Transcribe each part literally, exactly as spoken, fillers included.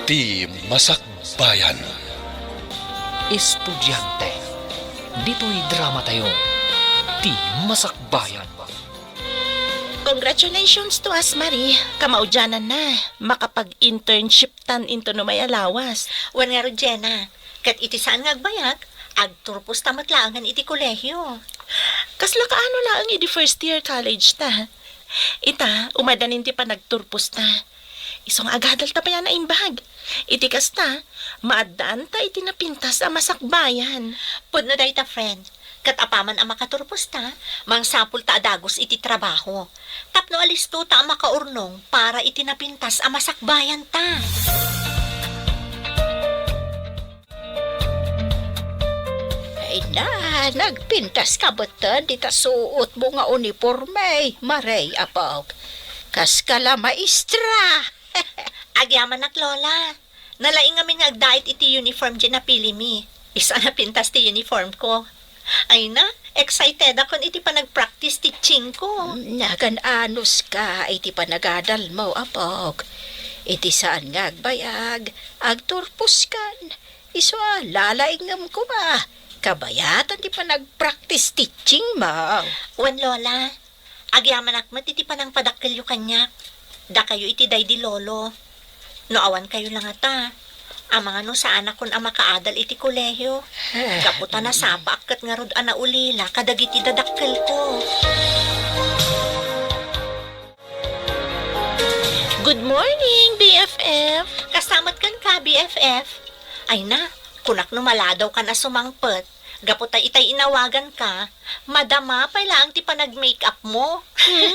Ti Masakbayan. Estudiante, ditoy drama tayo, Ti Masakbayan. Congratulations to us, Marie. Kamaudianan na, makapag-internship tan into no may a lawas. Wen ngarud, Jenna, ket iti saan nga agbayag, agturpos ta met laengen iti kolehio. Kasla kaano laeng idi first year college ta? Ita, umayda nin ti panagturpos ta. Isu nga agadal ta pay a naimbag. Iti kasta, maaddaan ta iti napintas a masakbayan. Pudno dayta, friend. Ket apaman a makaturpos ta, mangsapul ta a dagus iti trabaho. Tapno alisto ta a makaurnong para iti napintas a masakbayan ta. Ay na, nagpintas ka metten dita suotmo nga uniporme, Marie, apok. Kas ka la maestra. Agyamanak, Lola. Nalaing ngamin nga agdait iti uniform diay napilimi. Isu a napintas ti uniform ko. Ay na, excited akon iti panagpractice teaching ko. Nagan-anus ka iti panagadalmo, apok. Iti saan nga agbayag, agturpos kan. Isu a, lalaingem koma. Kabayatan ti panagpractice teaching mo. Wen, Lola, agyamanak met iti panangpadakkelyo kaniak. Dakayo iti daydi lolo. No awan kayo la ngata, amangan no saanakon a makaadal iti kolehio. Gapu ta nasapaak ket ngarud a naulila kadagiti dadakkelko. Good morning, B F F! Kasta met kenka, B F F. Ay na, kunak no maladaw kan a sumangpet. Gapu ta itay inawagan ka, madama pay laeng ti panag-makeup mo. Hmm.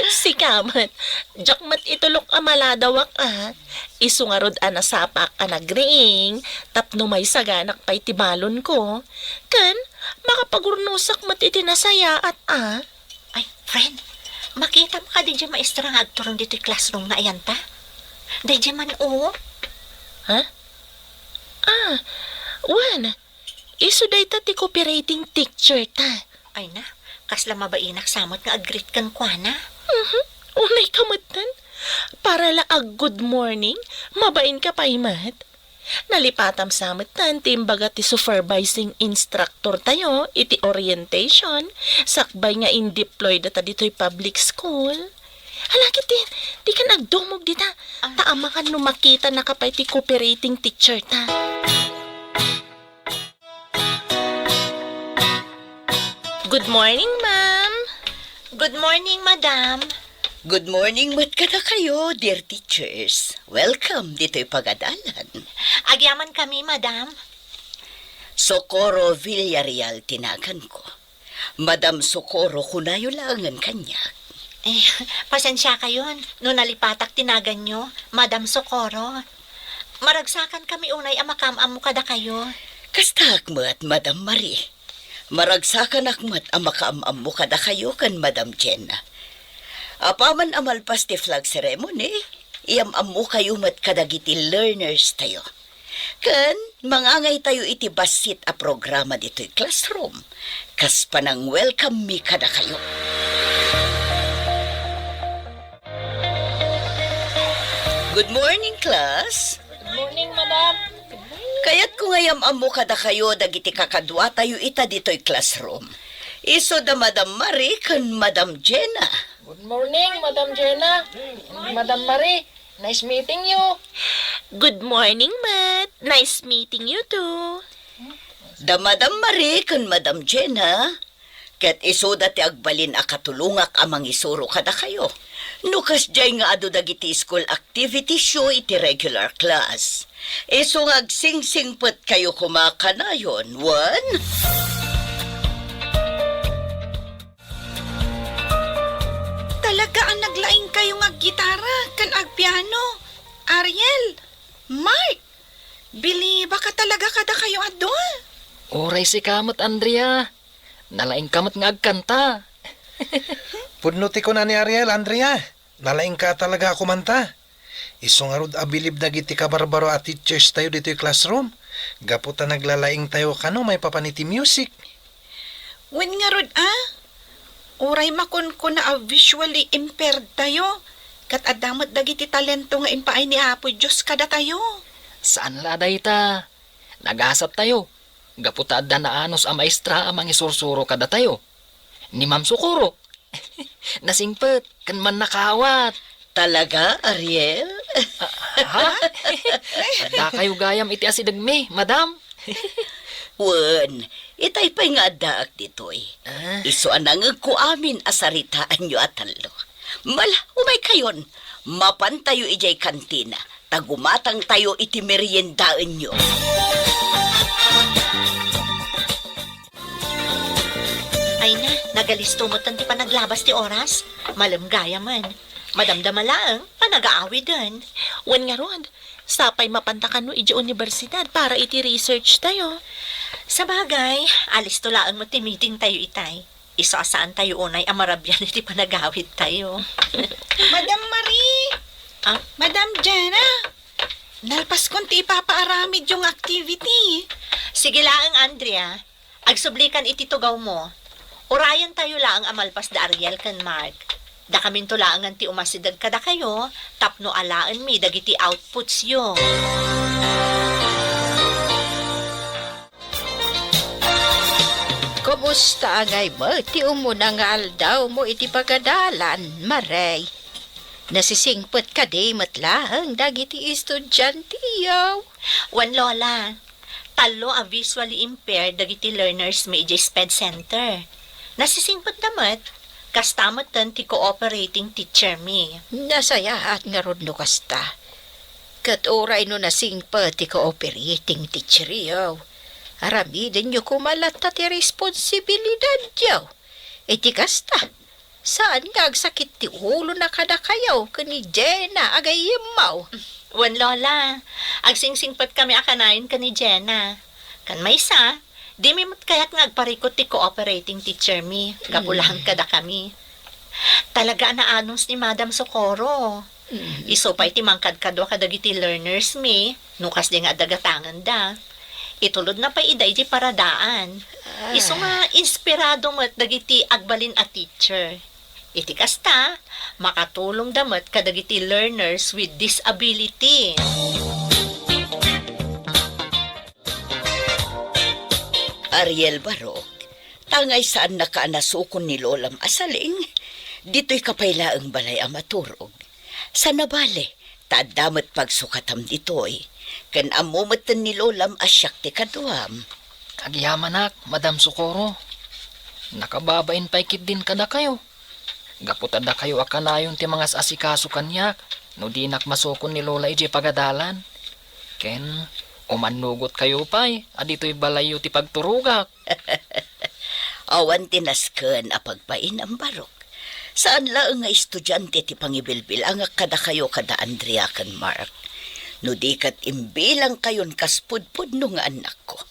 Sika met, diak met itulok a maladawak a. Isu ngarud a nasapaak a nagriing, tapno maisaganak pay ti balon ko. Ken, makapagurnosak met iti nasayaat a. Ay, friend, makitam kadi diay maestra nga agturong ditoy classroom nga ayan ta? Daydiay man, o. Ha? Ah, wen, isu dayta ti cooperating teacher ta. Ay na, kasla mabainak sa met nga ag-greet kenkuana. Mhm. Unay ka metten. Para la ag-good morning, mabain ka pay met. Nalipatam sa metten ti imbaga ti supervising instructor tayo iti orientation, sakbay nga in-deploy data ditoy public school. Hala, ket di, dikan agdumog dita. Ah. Ta amangan no makitanaka pay ti cooperating teacher ta. Good morning, ma'am. Good morning, madam. Good morning met kadakayo, dear teachers. Welcome ditoy pagadalan. Agyamankami, madam. Socorro Villarreal ti naganko. Madam Socorro, kunayo laengen kaniak. Eh, pasensiakayon no nalipatak ti naganyo, Madam Socorro. Maragsakankami unay a makaam-ammo kadakayo. Kastaak met, Madam Marie. Maragsakanak met a makaam-ammo kadakayo ken Madam Jenna. Apaman a malpas ti flag ceremony, iyam-ammokayo met kadagiti learners tayo. Ken mangangaytayo iti bassit a programa ditoy classroom, kas panang-welcome mi kadakayo. Good morning, class. Good morning, madam. Kayatko nga iyam-ammo kadakayo dagiti kakaduatayo ita ditoy classroom. Isu da Madam Marie ken Madam Jenna. Good morning, Madam Jenna. Madam Marie, nice meeting you. Good morning, Matt. Nice meeting you too. Da Madam Marie ken Madam Jenna, ket isuda ti agbalin a katulongak a mangisuro kadakayo. No kasdiay nga adu dagiti school activities yo iti regular class, isu nga agsingsingpetkayo koma kanayon, wen? Talaga a naglaingkayo nga aggitara ken agpiano. Ariel, Mark, bilibak a talaga kadakayo a dua. Uray sika met, Andrea. Nalaingka met nga agkanta. Pudno ti kuna ni Ariel, Andrea. Nalaingka talaga a kumanta. Isu ngarud a bilib dagiti kabarbaro a teachers tayo ditoy classroom, gapu ta naglalaingtayo kano maipapan iti music. Wen ngarud a, uray makunkuna a visually impaired tayo, Ket adda met dagiti talento nga impaay ni Apo Dios kadatayo. Saan la dayta. Nagasattayo. Gapu ta adda naanus a maestra a mangisursuro kadatayo. Ni Ma'am Socorro. Nasingpet, ken mannakaawat. Talaga, Ariel? Ah, ha? Addakayo gayam iti asidegmi, madam? Wen, itay pay nga addaak ditoy. Ah. Isu a nangegko amin a saritaanyo a tallo. Mala, umaykayon. Mapantayo idiay kantina, ta gumatangtayo iti meriendaenyo. Ay na, nagalisto met ti panaglabas ti oras. Malem gayamen. Madamdama laeng, panagaawiden. Wen ngarud, sapay mapanta kano idiay universidad para iti research tayo. Sabagay, alisto laeng met ti meeting tayo itay. Isu a saan tayo unay a marabian iti panagawid tayo. Madam Marie! Ah? Madam Jenna! Nalpaskon ti ipapaaramidyo nga activity. Sige laeng, Andrea. Agsublikan iti tugawmo. Urayen tayo laeng a malpas da Ariel ken Mark. Dakaminto laengen ti umasideg kadakayo tapno alaenmi dagiti outputsyo. Kumusta ngay met ti umuna nga aldawmo iti pagadalan, Marie? Nasisingpet kadi met laeng dagiti estudianteyo? Wen, Lola. Tallo a visually impaired dagiti learners mi idiay SPED Center. Nasisingpetda met, kasta metten ti cooperating teacher mi. Nasayaat ngarud no kasta. Ket uray no nasingpet ti cooperating teacheryo, aramidenyo koma latta ti responsibilidadyo. Iti kasta, saan nga agsakit ti ulona kadakayo ken ni Jenna a gayyemmo? Wen, Lola, agsingsingpetkami a kanayon ken ni Jenna. Ken maysa, dimi met kayat nga agparikut ti cooperating teacher mi, gapu Mm. laeng kadakami. Talaga a naanus ni Madam Socorro. Mm. Isu pay ti mangkadkadua kadagiti learners mi, no kasdi nga adda gatangenda. Itulodna pay ida iti paradaan. Ah. Isu nga inspirado met dagiti agbalin a teacher. Iti kasta, makatulongda met kadagiti learners with disability. Ariel Barok, tangay saannaka a nasukon ni Lolam a saling, ditoyka pay laeng balay a maturog. Sana bale, ta adda met pagsukatam ditoy, ken ammo metten ni Lolam a siak ti kaduam. Agyamanak, Madam Socorro. Nakababain pay ketdin kadakayo. Gapu ta dakayo a kanayon ti mangas-asikaso kaniak no dinak masukon ni Lola idiay pagadalan. Ken, umannugotkayo pay a ditoy balayyo ti pagturogak. Awan ti nasken a pagbainam, Barok. Saan laeng nga estudiante ti pangibilbilangak kadakayo kada Andrea ken Mark. No di ket imbilangkayon kas pudpudno nga annakko.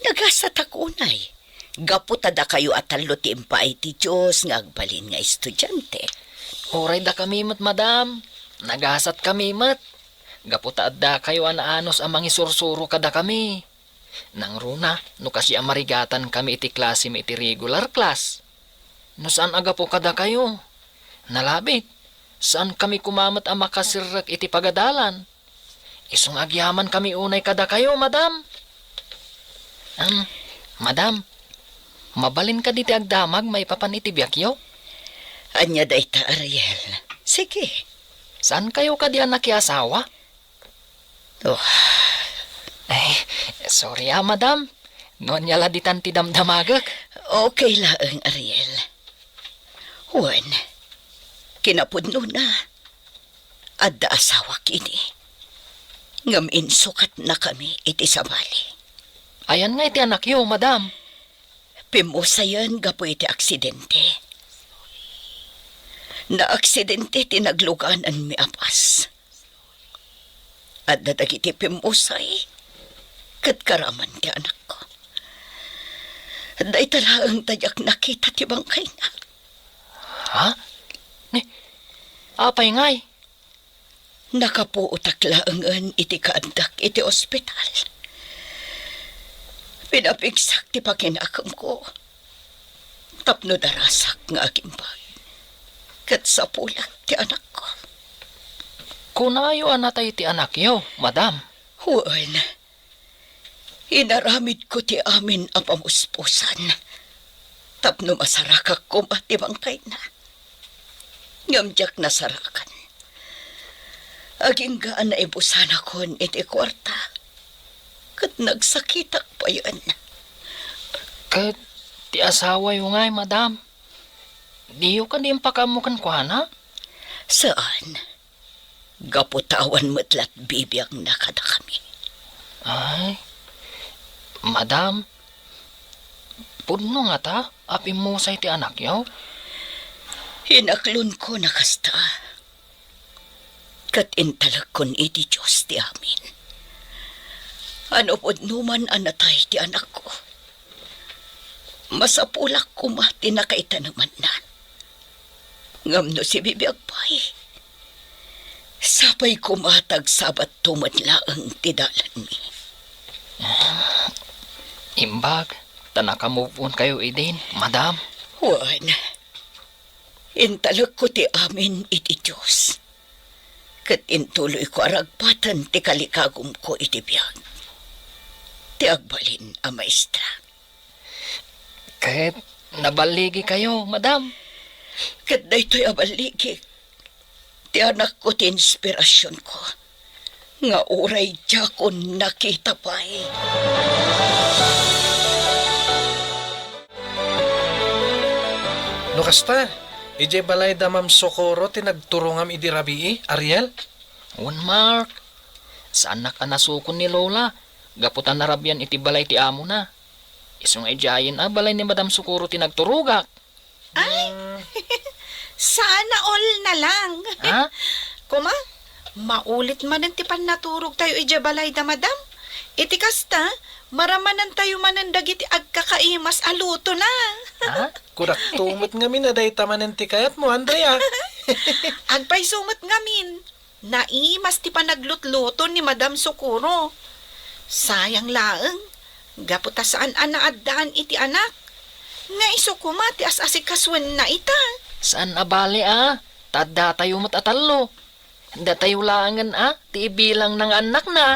Nagasatak unay, gapu ta dakayo a tallo ti impaay ti Dios nga agbalin nga estudiante. Uray dakami met, madam. Nagasatkami met. Gapu ta addakayo a naanus a mangisursuro kadakami. Nangruna, no kasdi a marigatankami iti klasemi iti regular class. No saan a gapu kadakayo, nalabit, saankami koma met a makaserrek iti pagadalan. Isu nga agyamankami unay kadakayo, madam. Am, madam, mabalin kadi ti agdamag maipapan iti biagyo? Ania dayta, Ariel? Sige. Saankayo kadi a nakiasawa? Oh. Ay, sorry, ah, madam. No ania la ditan ti damdamagek. Okay laeng, Ariel. Wen, kinapudnona, adda asawak idi. Ngem insukatnakami iti sabali. Ayan nga iti anakyo, madam? Pimmusayen gapu iti aksidente. Naaksidente ti naglugananmi a bus. Adda dagiti pimmusay ket karaman ti anakko. Dayta laeng ta diak nakita ti bangkayna. Ha? Ni, apay ngay? Nakapuotak laengen iti kaaddak iti ospital. Pinapigsak ti pakinakemko tapno darasak nga agimbag ket sapulak ti anakko. Kunayo a natay ti anakyo, madam. Wen, inaramidko ti amin a pamuspusan tapno masarakak koma ti bangkayna. Ngem diak nasarakan. Agingga a naibusanakon iti kuarta, ket nagsakitak payen. Ket ti asawayo ngay, madam? Diyo kadi impakaammo kenkuana? Saan. Gapu ta awan met la ti bibiagna kadakami. Ay, madam, pudno ngata a pimmusay ti anakyo? Inaklonko a kasta, ket intalekon iti Dios ti amin. A no pudno man a natay ti anakko, masapulak koma ti nakaitanemanna. Ngem no sibibiag pay, sapay koma ta agsabatto met laeng ti dalanmi. Imbag ta naka-move on kayo idin, madam. Wen, intalekko ti amin iti Dios, ket intuloyko a ragpaten ti kalikagumko iti biag, ti agbalin a maestra. Ket naballigi kayo, madam. Ket daytoy a balligi, ti anakko ti inspirasionko, nga uray diakon nakita pay. No kasta, idiay balay da Ma'am Socorro ti nagturongam idi rabii, Ariel? Wen, Mark. Saannak a nasukon ni Lola, gapu ta narabian iti balay ti amona. Isu nga idiayen a balay ni Madam Socorro ti nagturogak. Ay, sana all na lang. Ha? Kuma, maulit manen ti pannaturogtayo idiay balay da Madam. Iti kasta, maramanantayo manen dagiti agkakaimas a lutona. Ha? Kurakto met ngamin a dayta manen ti kayatmo, Andrea. Agpayso met ngamin. Naimas ti panaglutluto ni Madam Socorro. Sayang laeng, gapu ta saan a naaddaan iti anak. Nga isu koma ti as-asikasuenna ita. Saan a bale a, ta addatayo met a tallo. Datayo laengen a, ti ibilangna nga annakna.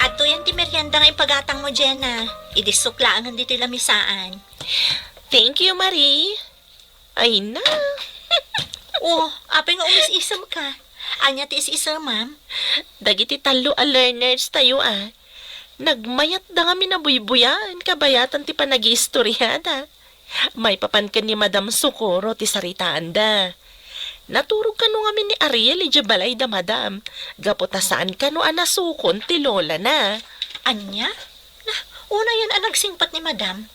Adtoyen ti merienda nga ipagatangmo, Jenna. Idissok laengen ditoy lamisaan. Thank you, Marie. Ay na. Oh, apay nga umis-isemka? Ania ti is-isemam? Dagiti tallo a learners tayo, a. Nagmayatda ngamin a buybuyaen kabayatan ti panagiistoriada. Maipapan ken ni Madam Socorro ti saritaanda. Naturog kano ngamin ni Ariel idiay balay da Madam, gapu ta saan kano a nasukon ti lolana. Ania? Na, unayen a nagsingpet ni Madam.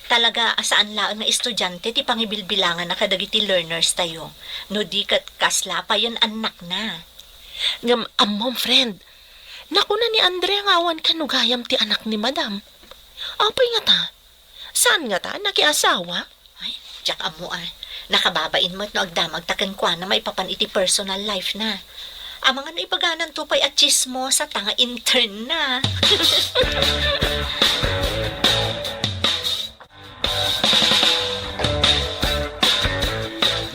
Talaga a saan laeng nga estudiante ti pangibilbilanganna kadagiti learners tayo, no di ket kasla payen annakna. Ngem ammom, friend, nakuna ni Andrea nga awan kano gayam ti anak ni Madam. Apay ngata? Saan ngata a nakiasawa? Ay, diak ammo a. Nakababain met no agdamagta kenkuana maipapan iti personal life na. Amangan no ibagananto pay a tsismosa ta nga intern na.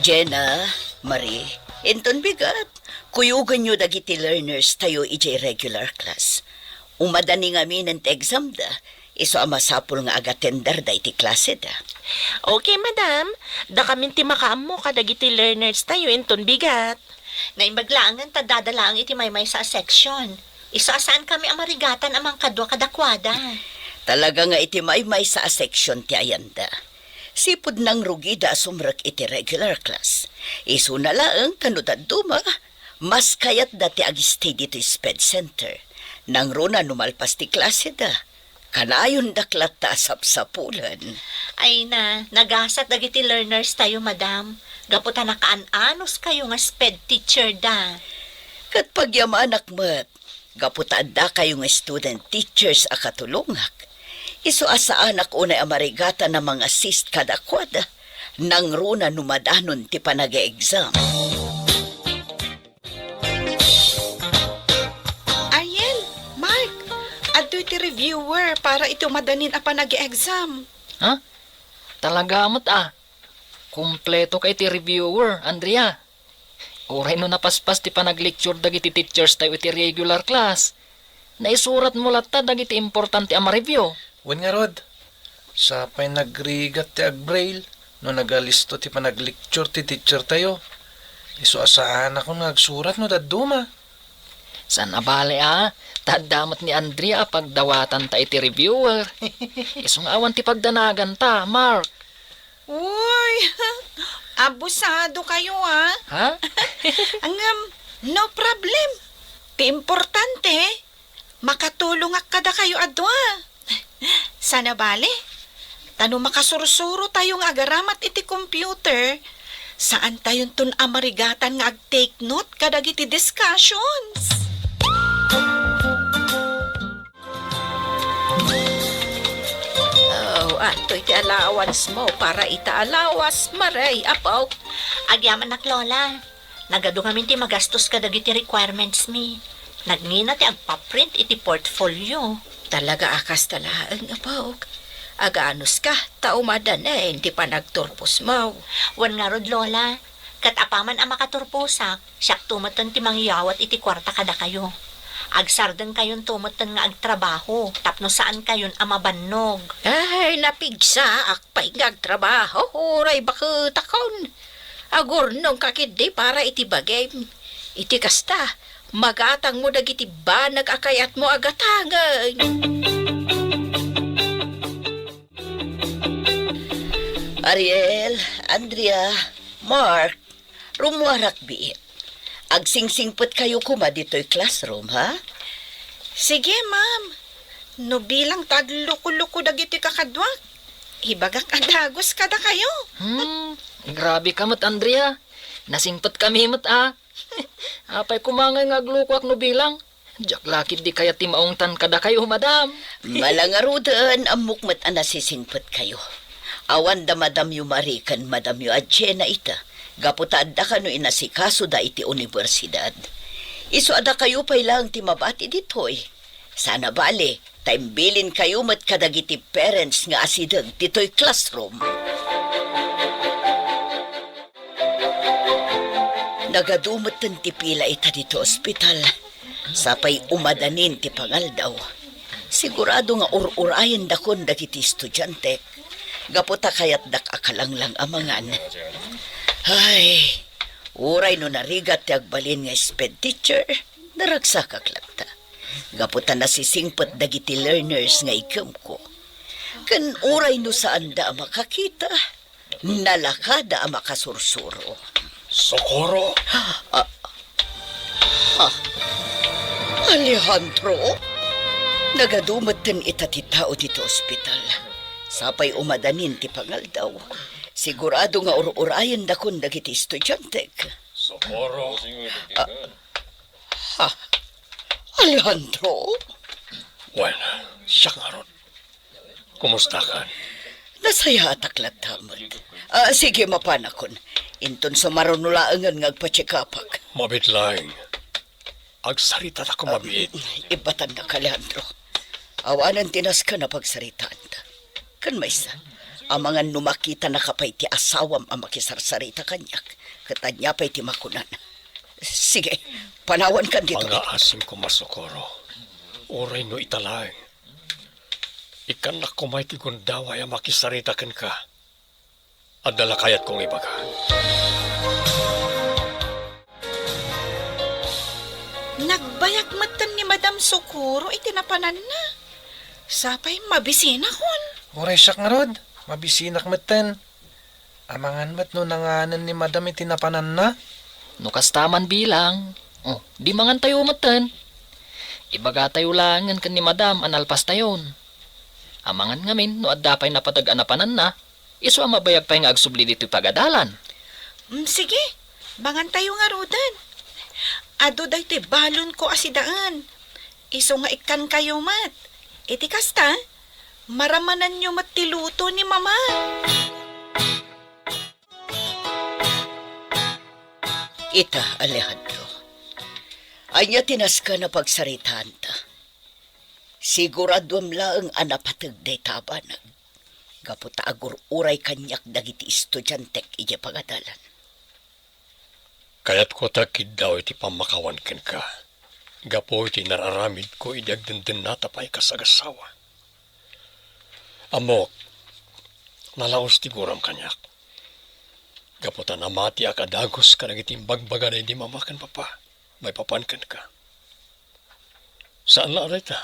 Jenna, Marie, inton bigat, kuyogenyo dagiti learners tayo idiay regular class. Umadani ngaminen ti exam da, isu a masapul nga agatenderda iti klaseda. Okay, madam. Dakamin ti makaammo kadagiti learners tayo inton bigat. Naimbag laengen ta addada laeng iti maymaysa a section. Isu a saankami a marigatan a mangkadua kadakuada. Talaga nga iti maymaysa a section ti ayanda. Sipud nangrugida a sumrek iti regular class. Isuna laeng ta no dadduma, mas kayatda ti ag-stay ditoy SPED Center. Nangruna no malpas ti klaseda, kanayondak latta a sapsapulen. Ay na, nagasat dagiti learners tayo, madam. Gapu ta nakaan-anos kayo nga SPED teacher da. Ket pagyamanak met, gapu ta adda kayo nga student teachers a katulongak. Isu a saanak unay a marigatan a mang-assist kadakuada. Nangruna no madanon ti panag-exam. Ariel, Mark, adtoy ti reviewer para iti umadanin a panag-exam. Ha? Talaga met a. Kumpleto ka iti reviewer, Andrea. Uray no napaspas ti panaglecture dagiti teachers tayo iti regular class, naisuratmo latta dagiti importante a ma-review. Wen ngarud, sapay nagrigat ti agbraille no nagalisto ti panaglecture ti teacher tayo. Isu a saanakon nga agsurat no dadduma. Saan a bale a, ta adda met ni Andrea a pagdawatanta iti reviewer. Isu nga awan ti pagdanaganta, Mark. Uy, abusado kayo, ah. Ha? Ngem, no problem. Ti importante, makatulongak kadakayo a dua. Saan a bale? Ta no makasursuro tayo nga agaramat iti computer, saan tayonton a marigatan nga ag-take note kadagiti discussions. Oh, antoy ti allowance mo para ita a lawas, Maray, apo? Agyamanak, Lola. Nagadu ngamin ti magastos kadagiti requirements mi. Nagngina ti agpaprint iti portfolio. Talaga a kasta laeng, apo. Aganuska, ta umadanen ti panagturpos mo. Wen ngarud, Lola, ket apaman a makaturposak, siakto metten ti mangyawat iti kuarta kadakayo. Agsardengkayonto metten nga agtrabaho tapno saankayon a mabannog. Ay, napigsaak pay nga agtrabaho, uray baketakon. Agurnongka ketdi para iti bagim. Iti kasta, magatangmo dagiti banag a kayatmo a gatangen. Ariel, Andrea, Mark, rummuarak biit. Agsingsingpetkayo koma ditoy classroom, ha? Sige, ma'am. No bilang ta agluko-luko dagiti kakaduak, ibagak a dagus kadakayo. Hmm, grabe ka met, Andrea. Nasingpetkami met, a. Apay koma ngay nga aglukoak no bilang? Diak la ketdi kayat ti maungtan kadakayo, madam. Mala ngaruden, ammok met a nasisingpetkayo. Awan da Madamyo Marie ken Madamyo Adjena ita, gapu ta adda kano inasikasoda iti universidad. Isu a dakayo pay laeng ti mabati ditoy. Saan a bale, ta imbilinkayo met kadagiti parents nga asideg ditoy classroom. Nagadu metten ti pila ita ditoy ospital. Sapay umadanin ti pangaldaw. Sigurado nga ur-urayendakon dagiti estudiantek. Gapu ta kayatdak a kalanglang a mangan. Ay, uray no narigat ti agbalin nga sped teacher, naragsakak latta. Gapu ta nasisingpet dagiti learners nga ikemko. Ken uray no saanda a makakita, nalakada a makasursuro. Socorro! Ah, ah, Alejandro? Nagadu metten ita ti tao ditoy ospital. Sapay umadanin ti pangaldaw. Sigurado nga ur-urayendakon dagiti estudiantek. Socorro! Ah, Ha? Alejandro? Wen, siak ngarud. Kumustakan? Nasayaatak latta met. Ah, sige, mapanakon. Inton sumaruno laengen nga agpa-check-upak. Mabiit laeng. Agsaritatakon mabiit. Ibbatannaka, Alejandro. Awanen ti nasken a pagsaritaanta. Ken maysa, amangan no makitanaka pay ti asawam a makisarsarita kaniak, ket ania pay ti makunana? Sige, panawankan ditoy. Mangaasim koma, Socorro. Uray no ita laeng. Ikkannak koma iti gundaway a makisarita kenka. Adda la kayatkong ibaga. Nagbayag metten ni Madam Socorro iti napananna. Sapay mabisinakon. Uray siak ngarud, mabisinak metten. Amangan met no nanganen ni Madam iti napananna? No kasta man bilang, oh, di mangantayo metten. Ibagatayo laengen ken ni Madam a nalpastayon. Amangan ngamin no adda pay napateg a napananna, isu a mabayag pay nga agsubli ditoy pagadalan. Mm, sige, mangantayo ngaruden. Adu daytoy balonko a sidaen. Isu nga ikkankayo met. Iti kasta, maramananyo met ti luto ni Mama. Ita, Alejandro. Ania ti nasken a pagsaritaanta? Siguraduem laeng a napateg dayta a banag. gapu ta agur-uray kaniak dagiti estudiantek idiay pagadalan. Kayatko ta agkiddaw iti pammakawan kenka, gapu iti nararamidko idi agdendennata pay kas agassawa. Ammok, nalaus ti guram kaniak, gapu ta namatiak a dagus kadagiti imbagbagada idi mama ken papa maipapan kenka. Saan la a dayta.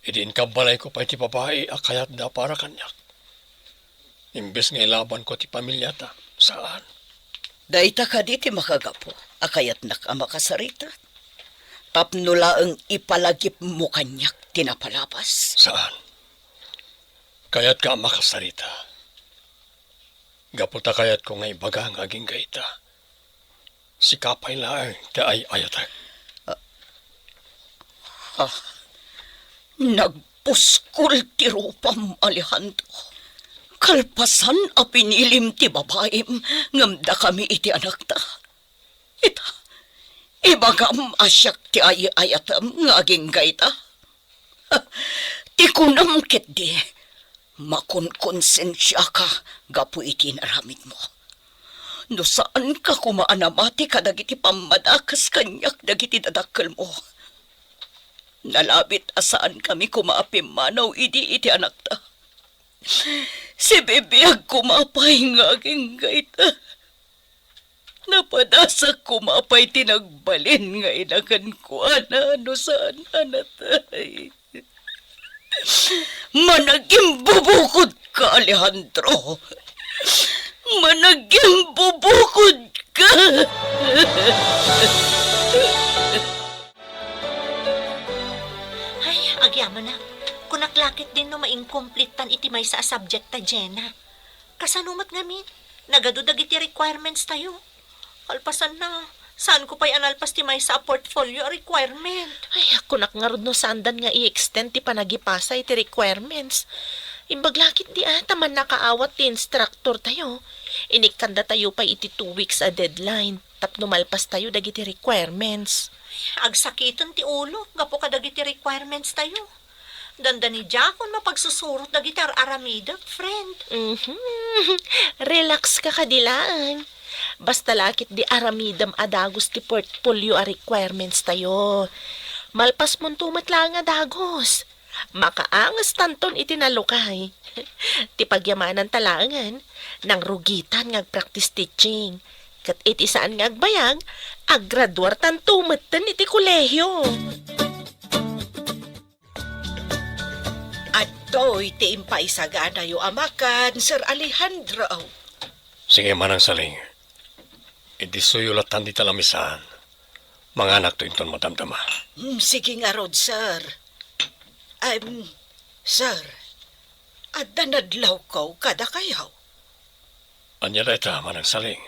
Idi inkabbalayko pay ti babai a kayatda para kaniak, imbes nga ilabanko ti pamiliata, saan. Dayta kadi ti makagapu a kayatnak a makasarita? Tapno laeng ipalagipmo kaniak ti napalabas? Saan. Kayatka a makasarita. Gapu ta kayatko nga ibaga nga agingga ita. Sika pay laeng ti ay-ayatek. Ah, nagpuskol ti rupam, Alejandro. Kalpasan a pinilim ti babaim ngem dakami iti anakta. Ita, ibagam a siak ti ay-ayatem nga agingga ita. Ti kunam ketdi, makonkonsensiaka gapu iti inaramidmo. No saanka koma a namati kadagiti pammadakes kaniak dagiti dadakkelmo. Nalabit a saankami koma a pimmanaw idi iti anakta. Sibibiag koma pay nga agingga ita. Napadasak koma pay ti nagbalin nga ina kenkuana no saan a natay. Managimbubukodka, Alejandro. Managimbubukodka. Ay, agyamanak. Kunak la ketdin no maincomplete-tan iti maysa a subject ta, Jenna. Kasano met ngamin? Nagadu dagiti requirements tayo. Kalpasanna, saanko pay a nalpas ti maysa a portfolio a requirement. Ay, kunak ngarud no saandan nga i-extend ti panagipasa iti requirements. Imbag la ketdi a, ta mannakaawat ti instructor tayo. Inikkanda tayo pay iti two weeks a deadline tapno malpas tayo dagiti requirements. Agsakiten ti ulo gapu kadagiti requirements tayo. Dandani diakon mapagsusurot dagiti ar-aramidek, friend. Mhm. Relax ka kadi laeng. Basta la ketdi aramidem a dagus ti portfolio a requirements tayo. Malpasmonto met laeng a dagus. Makaangestanton iti nalukay. Ti pagyamananta laengen, nangrugitan nga agpractice teaching. Ket iti saan nga agbayag, aggraduartanto metten iti kolehio. Adtoy ti impaisaganayo a makan, Sir Alejandro. Sige, Manang Saling. Idissoyo lattan dita lamisaan. Manganakto inton madamdama. Mm, sige ngarud, sir. Em, sir, adda nadlawko kadakayo. Ania dayta, Manang Saling?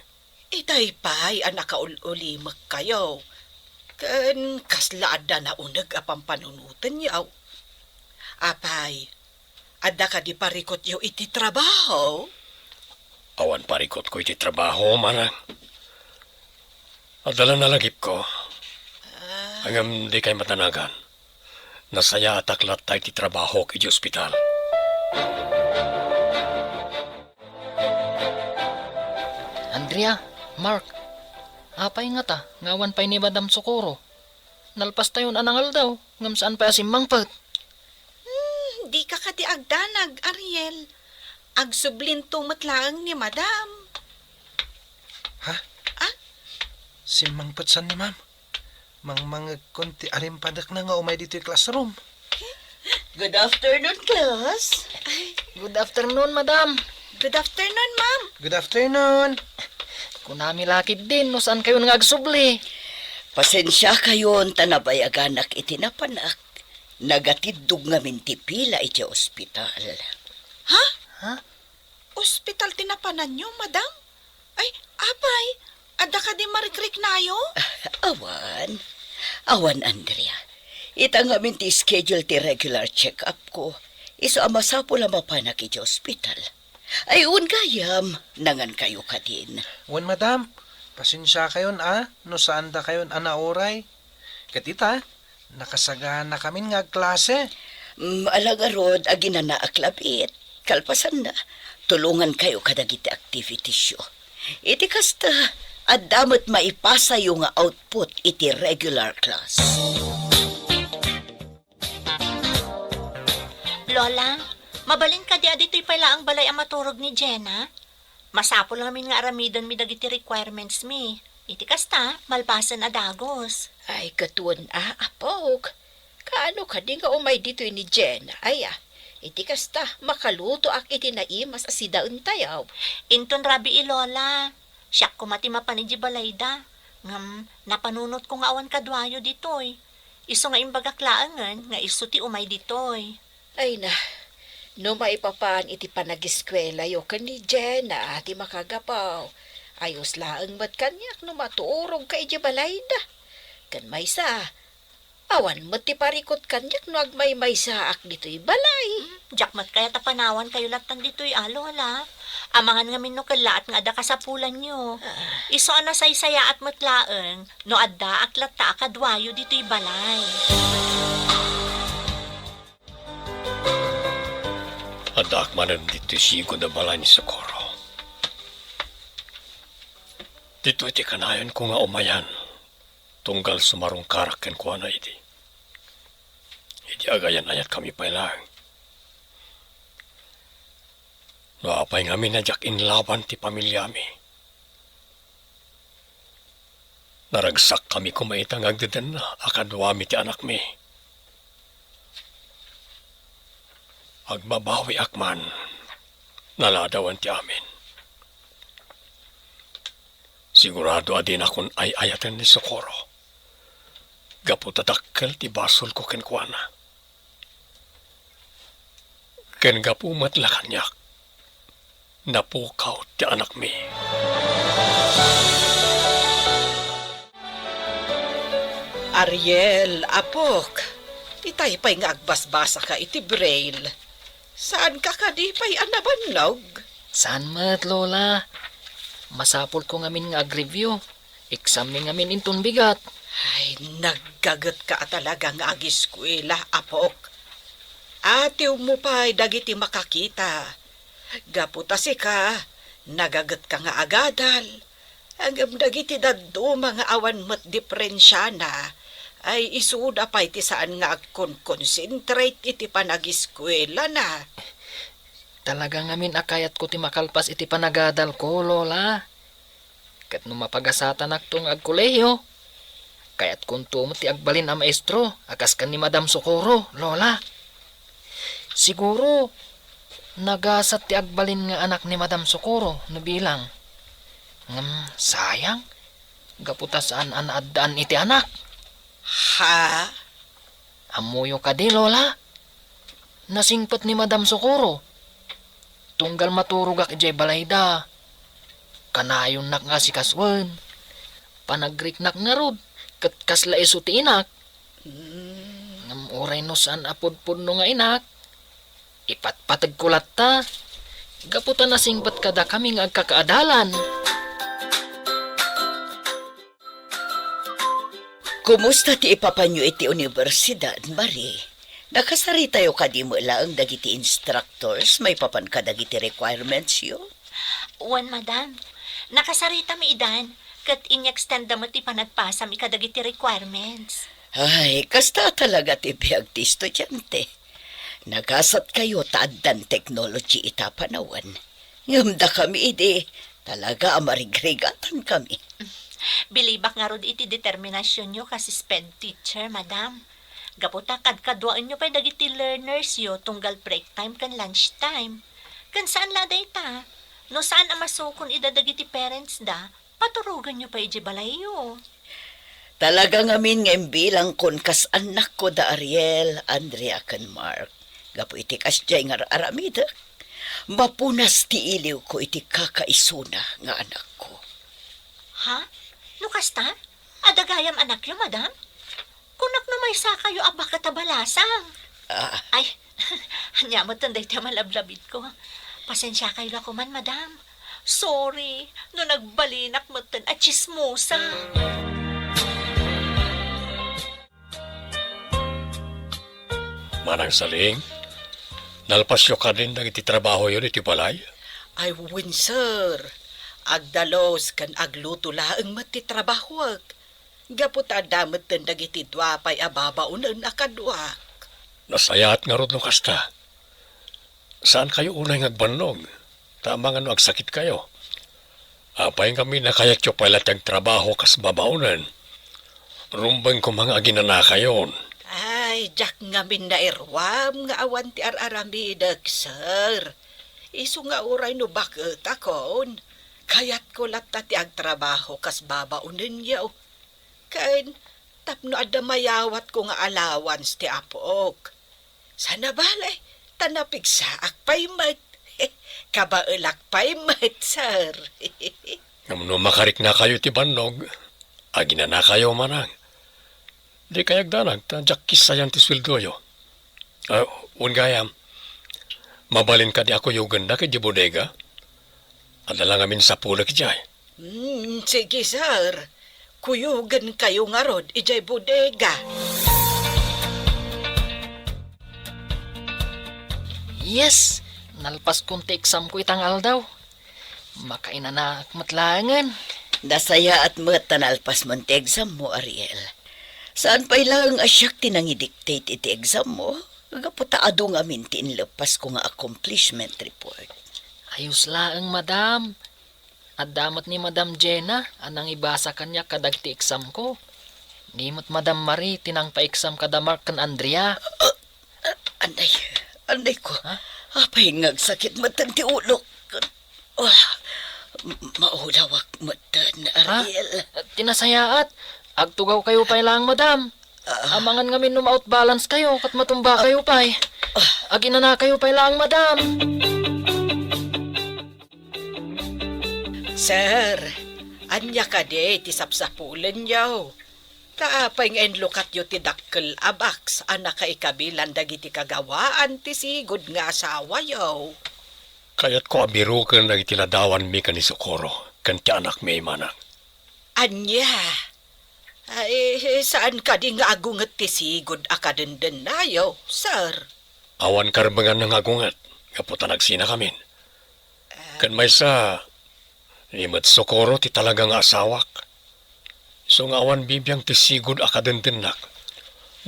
Itay pay a nakaul-ulimekkayo. Ken kasla adda nauneg a pampanunotenyo. Apay, adda kadi parikutyo iti trabaho? Awan parikutko iti trabaho, Manang. Adda la nalagipko. Ah. Ngem dikay madanagan. Nasayaatak latta iti trabahok iti ospital. Andrea, Mark, apay ngata nga awan pay ni Madam Socorro? Nalpastayon a nangaldaw, ngem saan pay a simmangpet. Hmm, dika kadi agdanag, Ariel. Agsublinto met laeng ni Madam. Ha? Ah? Simmangpet san ni Ma'am? Mangmangegkon ti arimpadekna nga umay ditoy classroom. Good afternoon, class. Ay. Good afternoon, madam. Good afternoon, ma'am. Good afternoon. Kunami la ketdin no saan kayon nga agsubli. Pasensiakayon ta nabayaganak iti napanak. Nagatiddog ngamin ti pila iti ospital. Ha? Ha? Ospital ti napananyo, madam? Ay, apay, adda kadi marikriknayo? Awan. Awan, Andrea. Ita ngamin ti schedule ti regular check-up ko. Isu a masapul a mapanak iti ospital. Ay, wen gayam, nangankayo kadin. Wen, madam. Pasensiakayon a, no saandakayon a nauray. Ket ita, nakasaganakamin nga agklase. Mm, ala ngarud, aginanaak labiit. Kalpasanna, tulongankayo kadagiti activitiesyo. Iti kasta, adda met maipasayo nga output iti regular class. Lola, mabalin kadi a ditoy pay laeng balay a maturog ni Jenna? Masapul ngamin nga aramidenmi dagiti requirements mi. Iti kasta, malpasen a dagus. Ay, ket wen a, apok. Kaano kadi nga umay ditoy ni Jenna? Aya, iti kasta, makalutoak iti naimas a sidaentayo. Inton rabii, Lola. Siak koma ti mapan idiay balayda. Ngem, napanunotko nga awan kaduayo ditoy. Isu nga imbagak laengen nga isu ti umay ditoy. Ay na, no maipapan iti panagiskuelayo ken ni Jenna ti makagapu, ayos laeng met kaniak no maturogka idiay balayda. Ken maysa, awan met ti parikut kaniak no agmaymaysaak ditoy balay. Hmm, diak met kayat a panawankayo lattan ditoy a, Lola. Amangan ngamin no kellaat nga adda kasapulanyo. Ah. Isu a nasaysayaat met laeng no addaak latta a kaduayo ditoy balay. Addaak manen ditoy sigud a balay ni Socorro. Ditoy ti kanayonko nga umayan, tunggal sumarungkarak kenkuana idi. Idi agayan-ayatkami pay laeng. No apay ngamin a diak inlaban ti familiami. Naragsakkami koma ita nga agdedenna a kaduami ti anakmi. Agbabawiak man, naladawan ti amin. Sigurado a dinakon ay-ayaten ni Socorro, gapu ta dakkel ti basolko kenkuana. Ken gapu met la kaniak, napukaw ti anakmi. Ariel, apok, itay pay nga agbasbasaka iti braille. Saanka kadi pay a nabannog? Saan met, Lola. Masapulko ngamin nga ag-review. Exam mi ngamin inton bigat. Ay, naggagetka a talaga nga agiskuela, apok. Atiwmo pay dagiti makakita. Gapu ta sika, nagagetka nga agadal. Ngem dagiti dadduma nga awan met diperensiana, ay isuda pay ti saan nga agkonkonsentrate iti panagiskuelana. Talaga ngamin a kayatko ti makalpas iti panagadalko, Lola. Ket no mapagasatanakto nga agkolehiyo, kayatkonto met ti agbalin a maestro a kas ken ni Madam Socorro, Lola. Siguro, nagasat ti agbalin nga anak ni Madam Socorro no bilang. Ngem, sayang, gapu ta saan a naaddaan iti anak. Ha? Ammoyo kadi, Lola? Nasingpet ni Madam Socorro. Tunggal maturogak idiay balayda, kanayonnak nga asikasuen. Panagriknak ngarud, ket kasla isu ti inak. Mm. Ngem uray no saan a pudpudno nga inak, ipatpategko latta, gapu ta nasingpet kadakami nga agkakaadalan. Kumusta ti ipapanyo iti universidad, Marie? Nakasaritayo kadi met laeng dagiti instructors maipapan kadagiti requirementsyo? Wen, madam. Nakasaritami idan, ket in-extendda met ti panagpasami kadagiti requirements. Ay, kasta talaga ti biag ti estudiante. Nagasatkayo ta addan technology ita panawen. Ngem dakami idi, talaga a marigrigatankami. Bilibak ngarud iti determinasionyo kas SPED teacher, madam. Gapu ta kadkaduaenyo pay dagiti learnersyo tunggal break time ken lunch time. Ken saan la dayta, no saan a masukon ida dagiti parentsda, paturoganyo pay idiay balayyo. Talaga ngamin nga imbilangkon kas annakko da Ariel, Andrea, ken Mark. Gapu iti kasdiay nga ar-aramidek, mapunas ti iliwko iti kakaisuna nga anakko. Ha? No kasta? Adda gayam anakyo, madam? Kunak no maysakayo a baket a balasang. Ah. Ay, ania metten daytoy a malablabitko. Pasensiakayo la koman, madam. Sorry, no nagbalinak metten a tsismosa. Manang Saling, nalpasyo kadin dagiti trabahoyo ditoy balay? Ay, wen, sir. Agdalus ken agluto laeng met ti trabahoek. Gapu ta adda metten dagiti dua pay a babaonen a kaduak. Nasayaat ngarud no kasta. Saankayo unay nga agbannog, ta amangan no agsakitkayo. Apay ngamin a kayatyo pay la ti agtrabaho kas babaonen? Rumbeng koma nga aginanakayon. Ay, diak ngamin nairuam nga awan ti ar-aramidek, sir. Isu nga uray no baketakon, kayatko latta ti agtrabaho kas babaonenyo. Ken tapno adda mayawatko nga allowance ti apok. Sana bale, ta napigsaak pay met. Kabaelak pay met, sir. Ngem no makariknakayo iti bannog, aginanakayo manang. Dikay agdanag ta diak kissayan ti sueldoyo. Ah, wen gayam, mabalin kadi a kuyogendak idiay bodega? Adda la ngamin sapulek idiay. Hmm, sige, sir. Kuyogenkayo ngarud idiay bodega. Yes, nalpaskon ti examko ita nga aldaw. Makainanaak met laengen. Nasayaat met ta nalpasmon ti exammo, Ariel. Saan pay laeng a siak ti nangidictate iti exammo, gapu ta adu ngamin ti inleppasko nga accomplishment report. Ayos laeng, madam. Adda met ni Madam Jenna a nangibasa kaniak kadagiti examko. Ni met Madam Marie ti nangpa-exam kada Mark ken Andrea. Ah, ah, anay, anay ko. Ha? Apay nga agsakit metten ti ulok. Ah, m-, maulawak metten, ha? Ariel. Ti nasayaat, agtugawkayo pay laeng, madam. Ah. Amangan ngamin no ma-out balance kayo, ket matumbakayo pay. Ah. Aginanakayo pay laeng, madam. Sir, ania kadi ti sapsapulenyo? Ta apay nga inlukatyo ti dakkel a box a nakaikabilan dagiti kagawaan ti sigud nga asawayo? Kayatko a biroken dagiti ladawanmi ken ni Socorro ken ti anakmi, manang. Ania? Ay, saan kadi nga agunget ti sigud a kadendennayo, sir? Awan karbenganna nga agunget, gapu ta nagsinakamin. Ken maysa, ni met Socorro ti talaga nga asawak. Isu nga awan bibiang ti sigud a kadendennak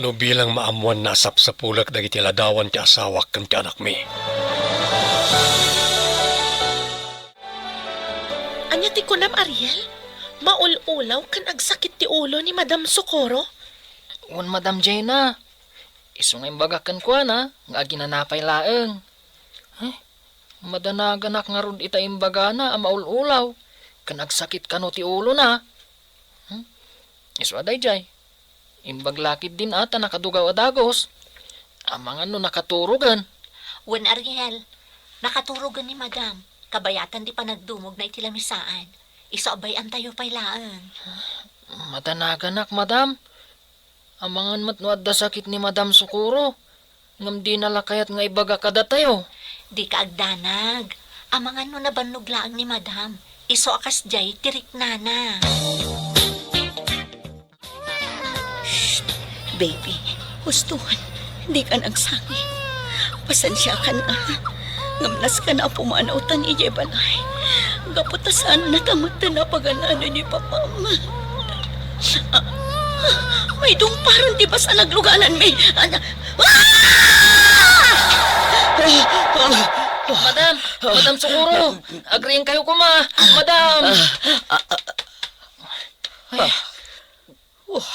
no bilang maammoanna a sapsapulek dagiti ladawan ti asawak ken ti anakmi. Ania ti kunam, Ariel? Maul-ulaw ken agsakit ti ulo ni Madam Socorro? Wen, Madam Jenna. Isu nga imbagak kenkuana nga aginana pay laeng. Eh, madanaganak ngarud ita imbagana a maul-ulaw ken agsakit kano ti ulona. Hmm? Isu a daydiay. Imbag la ketdin a ta nakadugaw a dagus. Amangan no nakaturogen. Wen, Ariel, nakaturogen ni Madam. Kabayatan ti panagdumogna iti lamisaan. Isu a bay-antayo pay laeng. Madanaganak, Madam. Amangan met no adda sakit ni Madam Socorro, ngem dina la kayat nga ibaga kadatayo. Dika agdanag. Amangan no nabannog laeng ni Madam. Isu a kasdiay ti riknana. Shh! Baby, husto. Dikan agsangi. Pasensiakan a. Ngem nasken a pumanawtan idiay balay. Gapu ta saannata metten a pagan-ano ni Papam. Ah, may dungparan ti bas a naglugananmi. Ana-, ah! Madam! Madam Socorro! Agriingkayo koma! Madam! Ay. Wah,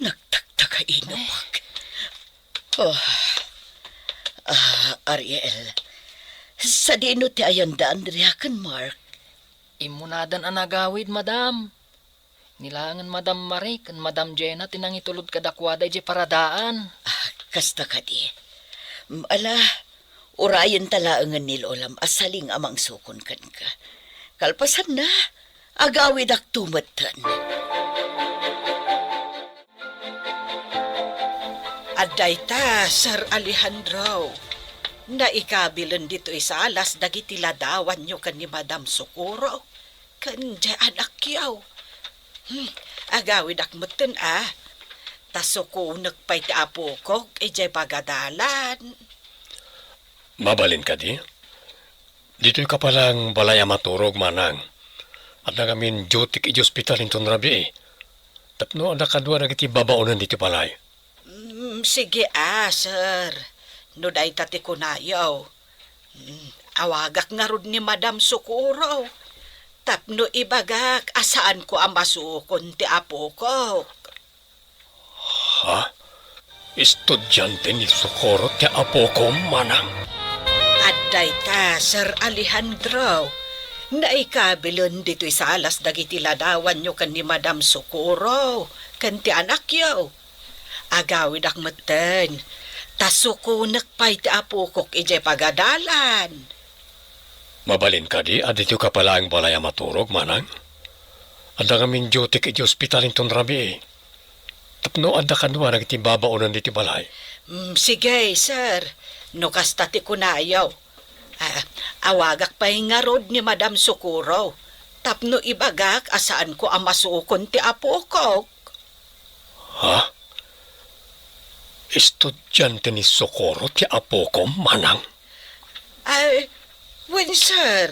nagtagtagainupag. Oh. Ah, Ariel, sadino ti ayanda Andrea ken Mark? Immunadan a nagawid, madam. Ni laengen Madam Marie ken Madam Jenna ti nangitulod kadakuada idiay paradaan. Ah, kasta kadi. Mm, ala, urayenta laengen ni Lolam a Saling a mangsukon kenka. Kalpasanna, agawidakto metten. Adda ita, Sir Alejandro. Naikabilen ditoy salas dagiti ladawanyo ken ni Madam Socorro ken diay anakyo. Hmm, agawidak metten a. Ta sukonek pay ti apokok idiay pagadalan. Mabalin kadi? Ditoy ka pay laeng balay a maturog, manang. Adda ngamin dutyk idiay ospital inton rabii. Tapno adda kadua dagiti babaonen ditoy balay. Mm, sige a, sir. No dayta ti kunayo. Mm, awagak ngarud ni Madam Socorro. Tapno ibagak a saanko a masukon ti apokok. Ha? Estudiante ni Socorro ti apokom, manang? Adda ita, Sir Alejandro. Naikabilen ditoy salas dagiti ladawanyo ken ni Madam Socorro ken ti anakyo. Agawidak metten, ta sukonek pay ti apokok idiay pagadalan. Mabalin kadi a ditoy ka pay laeng balay a maturog, manang? Adda ngamin dutyk idiay ospital inton rabii. Tapno adda kadua dagiti babaonen ditoy balay. Mm, sige, sir. No kasta ti kunayo. Ah, awagak pay ngarud ni Madam Socorro tapno ibagak a saanko a masukon ti apokok. Ha? Estudiante ni Socorro ti apokom, manang? Ay, wen, sir.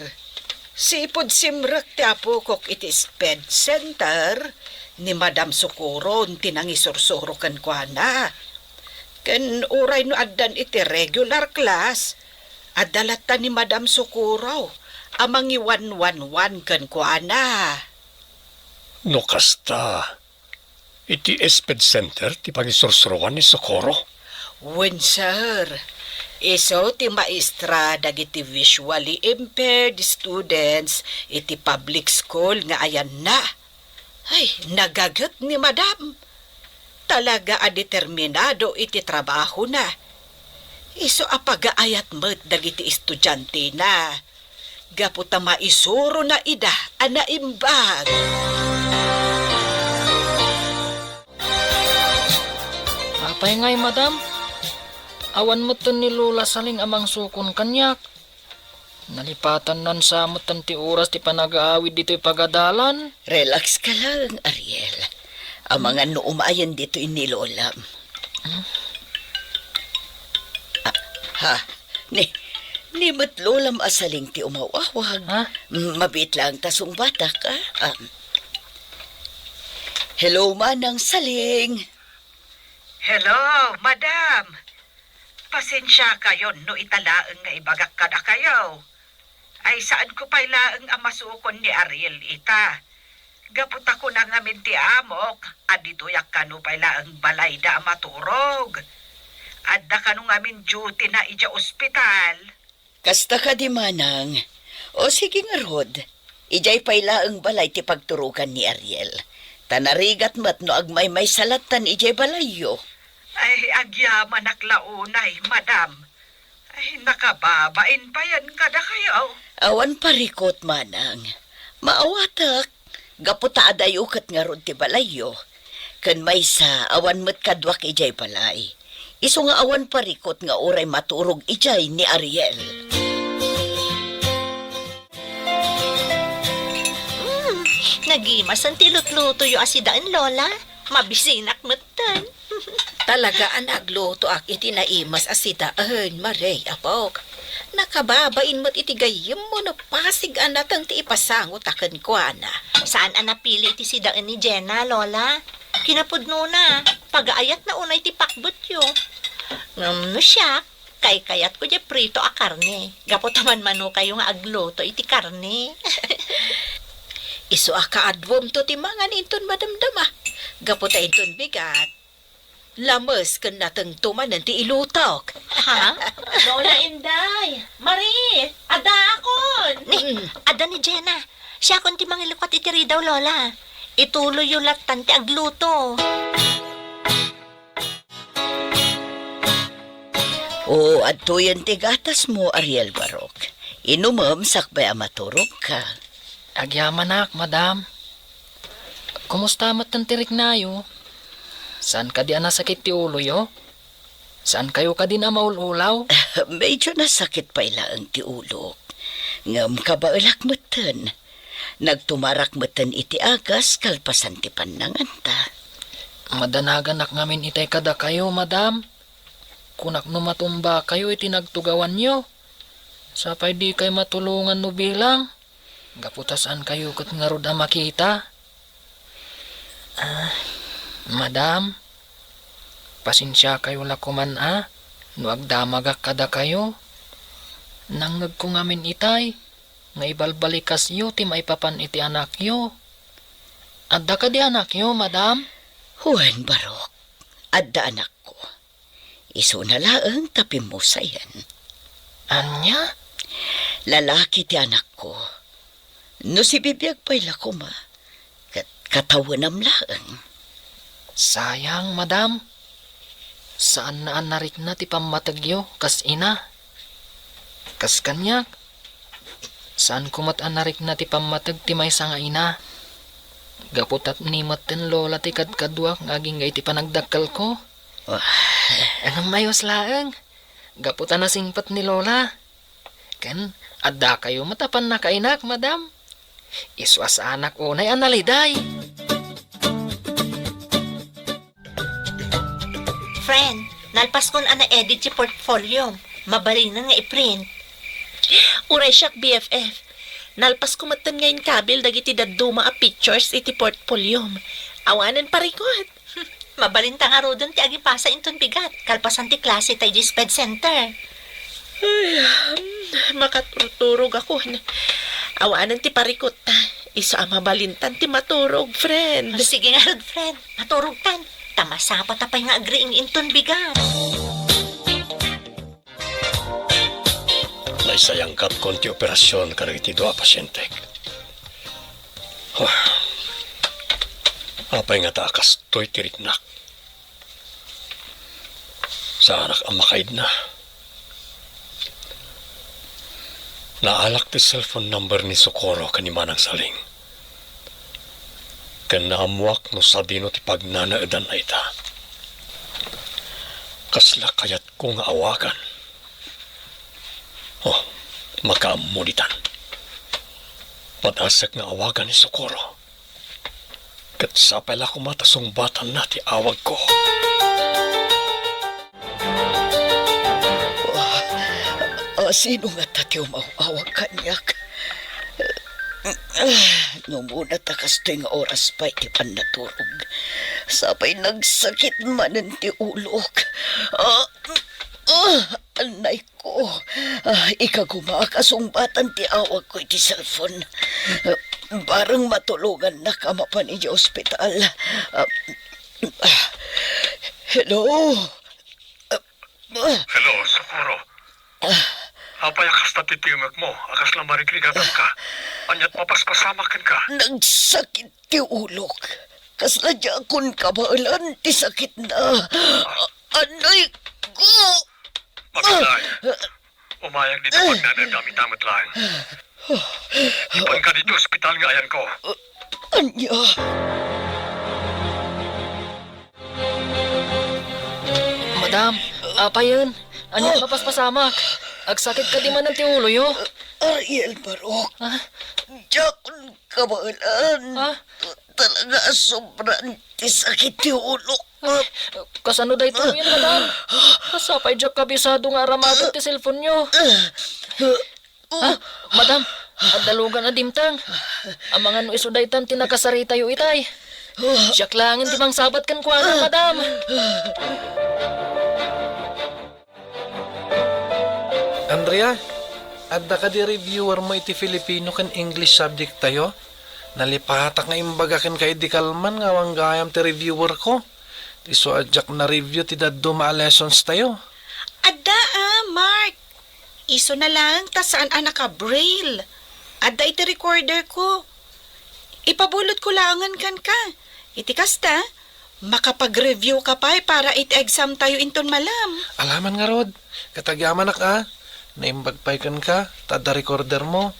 Sipud simrek ti apokok iti SPED Center, ni Madam Socorro ti nangisursuro kenkuana. Ken uray no addan iti regular class, adda latta ni Madam Socorro a mangiwanwanwan kenkuana. No kasta, iti SPED Center ti pangisursuroan ni Socorro? Wen, sir. Isu ti maestra dagiti visually impaired students iti public school nga ayanna. Ay, nagaget ni Madam. Talaga a determinado iti trabahona. Isu a pagaayat met dagiti estudiantena. Gapu ta maisurona ida a naimbag. Apay ngay, madam? Awan metten ni Lola Saling a mangsukon kaniak. Nalipatannan sa metten ti oras ti panagaawid ditoy pagadalan. Relax ka lang, Ariel. Amangan no umayen ditoy ni Lolam. Hmm? Ah, ha? Ni, ni met Lolam a Saling ti umawawag. Ha? Mm, mabiit lang ta sungbatak, ah. Ah. Hello, Manang Saling. Hello, Madam. Pasensiakayon no ita laeng nga ibagak kadakayo. Ay, saanko pay laeng a masukon ni Ariel ita. Gapu ta kuna ngamin ti amok a ditoyak kano pay laeng balayda a maturog. Adda kano ngamin duty na idiay ospital. Kasta kadi, manang. O sige ngarud, idiay pay laeng balay ti pagturogan ni Ariel. Ta narigat met no agmaymaysa lattan idiay balayyo. Ay, agyamanak la unay, madam. Ay, nakababain payen kadakayo. Awan parikut, manang. Maawatak, gapu ta adayo ket ngarud ti balayyo. Ken maysa, awan met kaduak idiay balay. Isu nga awan parikut nga uray maturog idiay ni Ariel. Hmm, nagimasen ti lutlutoyo a sidaen, Lola. Mabisinak metten. Talaga a naglutoak iti naimas a sidaen, Marie, apok. Nakababain met iti gayyemmo no pasig a nateng ti ipasangota kenkuana. Saan a napili iti sidaen ni Jenna, Lola. Kinapudnona, pagaayatna unay ti pakbetyo. Ngem no siak, kaykayatko diay prito a karne. Gapu ta manmanokayo nga agluto iti karne. Isu a kaaduamto ti mangan inton madamdama. Gapu ta inton bigat, lames ken natengto manen ti ilutok. Ha? Lola Inday! Marie! Addaakon! Ni, mm, adda ni Jenna. Siakon ti mangilukat iti ridaw, Lola. Ituloyyo lattan ti agluto. Oo, adtoyen ti gatasmo, Ariel Barok. Inumem sakbay a maturogka. Agyamanak, madam. Kumusta metten ti riknayo? Saan kadi a nasakit ti uloyo? Saan kayo kadin a maul-ulaw? Medyo nasakit pay laeng ti ulok. Ngem kabaelak metten. Nagtumarak metten iti agas kalpasan ti pannanganta. Madanaganak ngamin itay kadakayo, madam. Kunak no matumbakayo iti nagtugawanyo. Sapay dikay matulongan no bilang. Gapu ta saankayo ket ngarud a makita. Ah, madam, pasensiakayo la koman a no agdamagak kadakayo. Nangngegko ngamin itay nga ibalbalikasyo ti maipapan iti anakyo. Adda kadi anakyo, madam? Wen, Barok. Adda anakko. Isuna laeng ta pimmusayen. Ania? Lalaki ti anakko. No sibibiag pay la koma, ket katawenam laeng. Sayang, madam. Saanna a narikna ti pammategyo kas ina. Kas kaniak, saanko met a narikna ti pammateg ti maysa nga ina. Gapu ta ni metten lola ti kadkaduak nga agingga iti panagdakkelko. Wah. Ngem ayos laeng. Gapu ta nasingpet ni lola. Ken, addakayo met a pannakainak, madam. Isu a saanak unay a naliday. Friend, nalpaskon a na-edit ti portfoliom. Mabalinen nga i-print. Uray siak, B F F. Nalpasko metten nga inkabil dagiti dadduma a pictures iti portfoliom. Awanen parikut. Mabalinta ngaruden ti agipasa inton bigat, kalpasan ti klase ta idiay sped center. Ay, um, makaturturogakon. Awanen ti parikut. Isu a mabalintan ti maturog, friend. Sige ngarud, friend. Maturogtan. Ta masapata pay nga agriing inton bigat. Naisayangkatkon ti operasion kadagiti dua a pasientek. Huh. Apay ngata a kastoy ti riknak? Saanak a makaidna. Naalak ti cellphone number ni Socorro ken ni Manang Saling. Ken naammuak no sadino ti pagnanaedanna ita. Kasla kayatko nga awagan. Oh, makaammo ditan. Padasek nga awagan ni Socorro. Ket sapay la koma ta sungbatanna ti awagko. Ah, ah, sino ngata ti umaw-awag kaniak? Ah, no umuna ta kastoy nga oras pay ti pannaturog, sapay nagsakit manen ti ulok. Ah, ah, anay ko. Ah, ikagumaak a sungbatan ti awagko iti cellphone. Ah, bareng matulongannak a mapan idiay ospital. Ah, ah, hello? Ah, ah. Hello, Socorro. Apay a kasta ti tingekmo a kasla marigrigatanka? Ania't mapaspasamak kenka? Nagsakit ti ulok. Kasla diakon kabaelan ti sakitna. Ah. Anay ko! Mabilay. Umayag dita pagnanaedam ita met laeng. Ipanka ditoy ospital nga ayanko. Ania? Madam, apayen, ania mapaspasamak? Agsakit kadi manen ti uloyo? Ariel Barok. Ah? Diakon kabaelan. Ah? Talaga a sobran ti sakit ti ulok. Ah, kasano daytoyen, madam? Sapay diak kabisado nga aramaten ti cellphone-yo. Ah, madam, adda lugan a dimteng. Amangan no isu daytan ti nakasaritayo itay. Siak laengen ti mangsabat kenkuana, madam. Andrea, adda kadi reviewer mo iti Filipino ken English subject tayo? Nalipatak nga imbaga kenka idi kalman nga awan gayam ti reviewer ko. Isu a diak na-review ti dadduma a lessons tayo. Adda, ah, Mark. Isuna laeng ta saan a naka-braille. Adda iti recorder ko. Ipabulot ko laengen kenka. Iti kasta, makapag-review ka pay para iti exam tayo inton malam. Alaman ngarud, ket agyamanak a, naimbag pay kenka, ta adda recorder mo.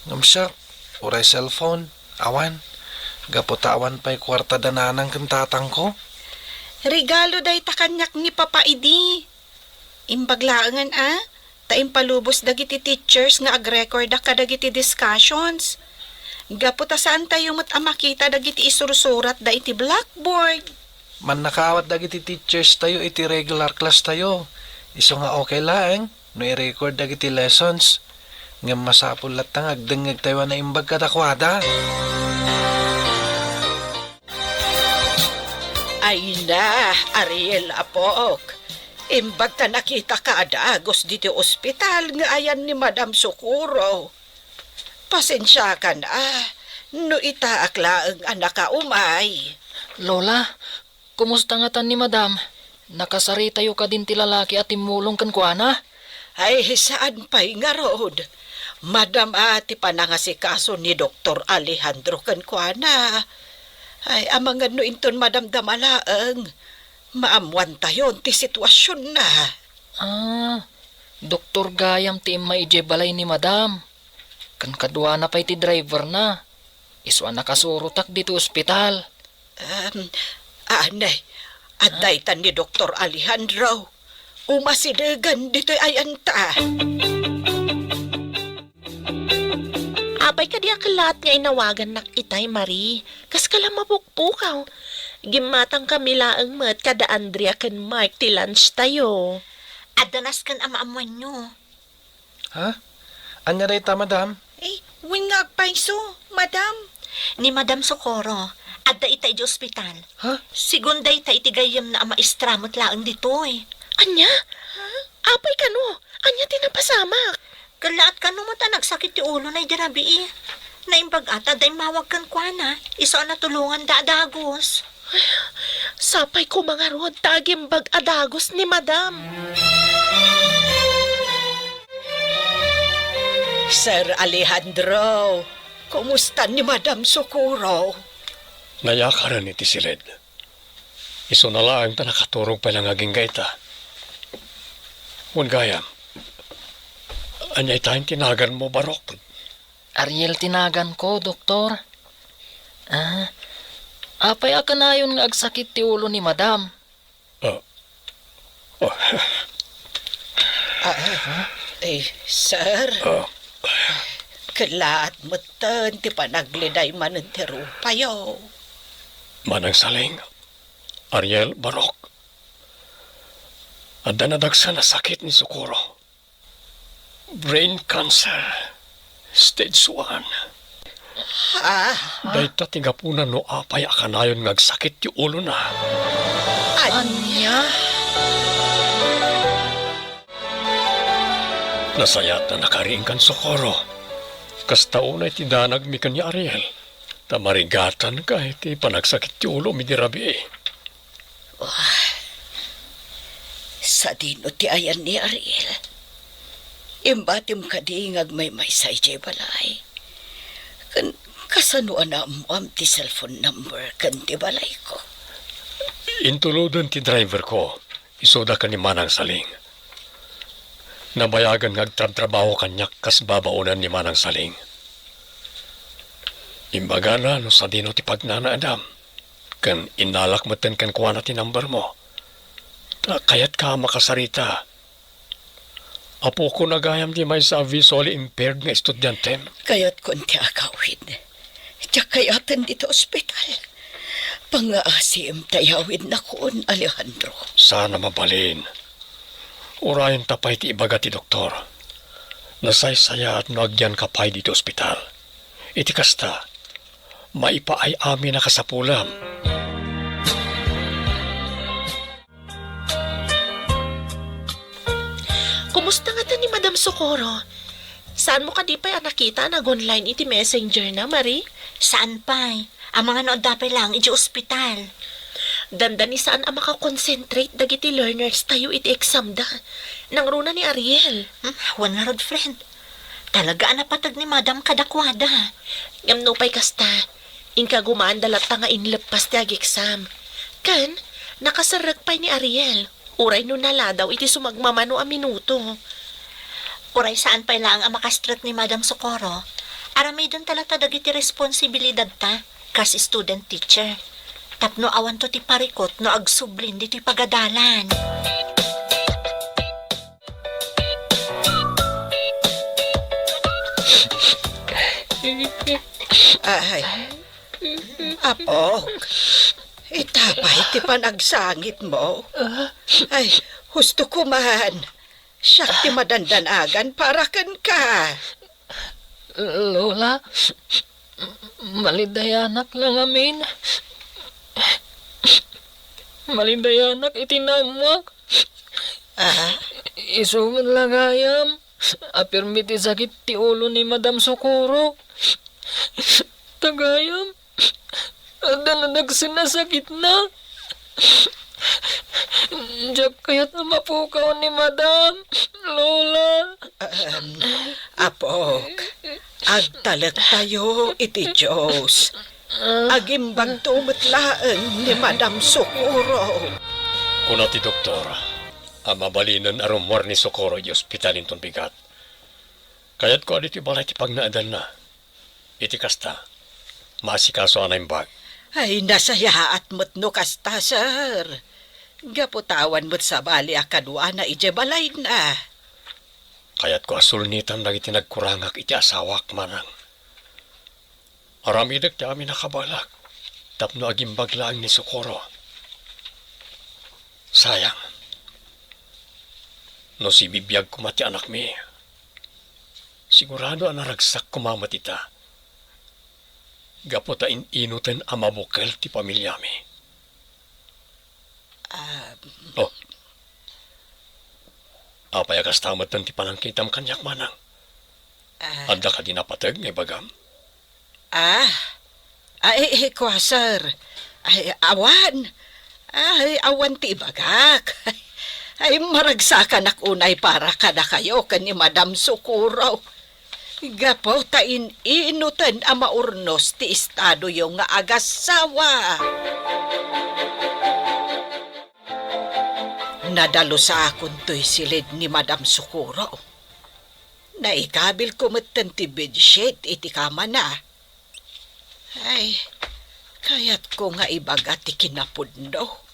Ngem siak, uray cellphone, awan. Gapu ta awan pay kuarta da nanang ken tatangko. Regalo dayta kaniak ni Papa idi. Imbag laengen a, ta impalubos dagiti teachers nga agrekordak kadagiti discussions. Gapu ta saantayo met a makita dagiti isursuratda iti blackboard. Mannakaawat dagiti teachers tayo iti regular class tayo. Isu nga okay laeng no i-record dagiti lessons. Ngem masapul latta nga agdengngeg tayo a naimbag kadakuada. Ay na, Ariel, apok. Imbag ta nakitaka a dagus ditoy ospital nga ayan ni Madam Socorro. Pasensiakan a, no itaak laeng a nakaumay. Lola, kumusta ngatan ni Madam? Nakasaritayo kadin ti lalaki a timmulong kenkuana? Ay, saan pay ngarud. Madam a ti panangasikaso ni Doktor Alejandro kenkuana. Ay, amangan no inton madamdama laeng, maammuantayon ti situasionna. Ah, doktor gayam ti imma idiay balay ni Madam. Ken kaduana pay ti driverna. Isu a nakasurotak ditoy ospital. Em, anay, adda itan ni Doktor Alejandro. Umasidegan ditoy ayanta. Apay kadi a kellaat nga inawagannak itay, Marie? Kaskala mapukpukaw. Gimmatangkami laeng met kada Andrea ken Mark ti lunch tayo. Adda nasken a maammuanyo. Ha? Ania dayta, madam? Eh, wen nga agpayso, madam. Ni Madam Socorro, adda ita idiay ospital. Ha? Sigun dayta iti gayyemna a maestra met laeng ditoy. Ania? Ha? Apay kano? Ania ti napasamak? Kellaat kano met a nagsakit ti ulona idi rabii. Naimbag a ta adda immawag kenkuana, isu a natulonganda a dagus. Sapay koma ngarud ta agimbag a dagus ni Madam. Sir Alejandro, kumusta ni Madam Socorro? Nayakaren iti siled. Isuna laeng ta nakaturog pay la nga agingga ita. Wen gayam, ania ita ti naganmo, Barok? Ariel ti naganko, Doktor. Ah, apay a kanayon nga agsakit ti ulo ni Madam? Ah. Ah. Ah, eh, sir. Ah. Kellaat metten ti panagleday manen ti rupayo. Manang Saling, Ariel, Barok. Adda nadagsen a sakit ni Socorro. Brain cancer, stage one. Ah. Dayta ti gapuna no apay a kanayon nga agsakit ti ulona. Ania? Nasayaat a nakariingkan Socorro. Kasta unay ti danagmi ken ni Ariel. Ta marigatanka iti panagsakit ti ulom idi rabii. Wah, sadino ti ayan ni Ariel? Imbatim kadi nga agmaymaysa idiay balay? Ken kasano a naammoam ti cellphone number ken ti balayko? Intuloden ti driverko, isuda ken ni Manang Saling. Nabayagan nga agtrabtrabaho kaniak kas babaonen ni Manang Saling. Imbagana no sadino ti pagnanaedam, ken innalak metten kenkuana ti numbermo. Ta kayatka a makasarita. Apokon a gayam ti maysa a visually impaired nga estudiantem. Kayatkon ti agawid. Diak kayaten dita ospital. Pangngaasiim ta iyawidnakon, Alejandro. Saan a mabalin. Urayenta pay ti ibaga ti doktor. Nasaysayaat no agyanka pay ditoy ospital. Iti kasta, maipaay amin a kasapulam. Kumusta ngata ni Madam Socorro? Saanmo kadi pay a nakita a nag-online iti messenger na, Marie? Saan pay. Amangan no adda pay laeng idiay ospital. Dandani saan a makakonsentrate dagiti learners tayo iti exam da. Nangruna ni Ariel. Hmm, wen ngarud, friend. Talaga a napateg ni Madam kadakuada. Ngem nupay kasta, inkagumaanda latta nga inleppas ti ag-exam. Ken, nakaserrek pay ni Ariel. Uray no naladaw iti sumagmamano a minuto. Uray saan pay laeng a makastrek ni Madam Socorro, aramidenta latta dagiti responsibilidadta kas student teacher. Tapno awanto ti parikut no agsublin ditoy pagadalan. Ay, apok. Ita pay ti panagsangitmo? Ah? Ay, husto ko man. Siak ti madandanagan para kenka. Lola, malidayanak la ngamin. Malidayanak iti naammoak. Ah? Isu met la gayam a pirmi ti sakit ti ulo ni Madam Socorro. Ta gayam, adda nadagsen a sakitna. Diak kayat a mapukaw ni Madam, Lola. Em, apok, agtalektayo iti Dios. Agimbagto met laeng ni Madam Socorro. Kuna ti doktor a mabalinen a rummuar ni Socorro iti ospital inton bigat. Kayatko a ditoy balay ti pagnaedanna. Iti kasta, maasikaso a naimbag. Ay, nasayaat met no kasta, sir. Gapu ta awan met sabali a kaduana idiay balayna. Kayatko a sulnitan dagiti nagkurangak iti asawak, manang. Aramidek ti amin a kabaelak tapno agimbag laeng ni Socorro. Sayang. No sibibiag koma ti anakmi, sigurado a naragsak koma met ita. Gapu ta in-inuten a mabukel ti pamiliami. Ah, Oh. Apay a kasta metten ti panangkitam kaniak, manang? Ah. Adda kadi napateg nga ibagam? Ah, ay, kua, sir. Ay, awan. Ay, awan ti ibagak. Ay, maragsakanak unay para kadakayo ken ni Madam Socorro. Gapu ta in-inuten a maurnos ti estadoyo nga agassawa. Nadalusakon toy silid ni Madam Socorro. Naikabilko metten ti bedsheet iti kamana. Ay, kayatko nga ibaga ti kinapudno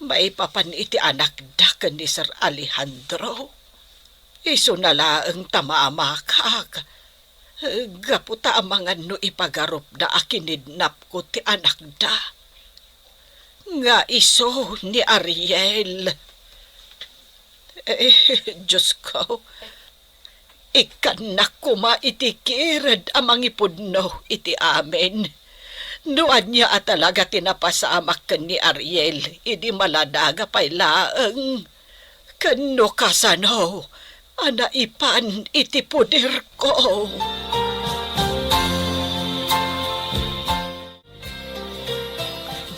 maipapan iti anakda ken ni Sir Alejandro. Isuna laeng ta maamakak, gapu ta amangan no ipagarupda a kinidnapko ti anakda. Nga isu ni Ariel. Eh, Diosko, ikkannak koma iti kired a mangipudno iti amin. No ania a talaga ti napasamak ken ni Ariel idi maladaga pay laeng, ken no kasano a naipan iti poderko.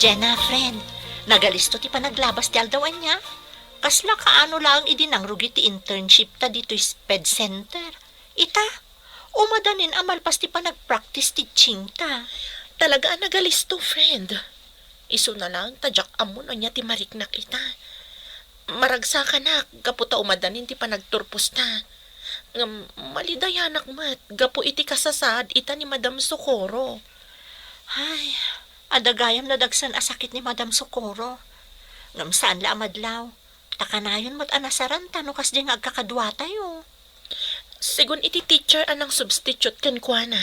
Jenna, friend, nagalisto ti panaglabas ti aldaw ania? Kasla kaano laeng idi nangrugi ti internship ta ditoy sped center? Ita, umadanin a malpas ti panagpractice teaching ta. Talaga a nagalisto, friend. Isuna laeng ta diak ammo no ania ti mariknak ita. Maragsakanak gapu ta umadanin ti panagturposta. Ngem malidayanak met gapu iti kasasaad ita ni Madam Socorro. Ay, adda gayam nadagsen a sakit ni Madam Socorro. Ngem saan la a madlaw. Ta kanayon met a nasaranta no kasdi nga agkakaduatayo. Segun iti teacher a nangsubstitute kenkuana,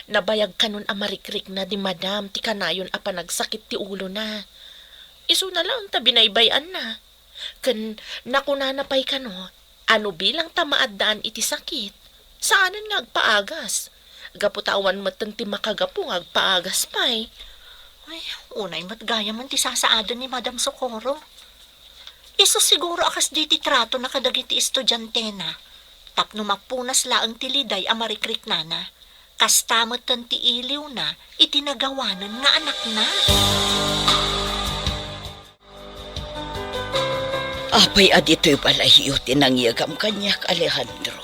nabayag kanon a marikrikna ni Madam ti kanayon a panagsakit ti ulona. Isuna laeng ta binaybay-anna. Ken nakunana pay kano a no bilang ta maaddaan iti sakit, saanen nga agpaagas. Gapu ta awan metten ti makagapu nga agpaagas pay. Ay, unay met gayamen ti sasaaden ni Madam Socorro. Isu siguro a kasdi ti tratona kadagiti estudiantena, tapno mapunas laeng ti liday a marikriknana, kasta metten ti iliwna iti nagawanen nga anakna. Apay a ditoy balayyo ti nangyegam kaniak, Alejandro?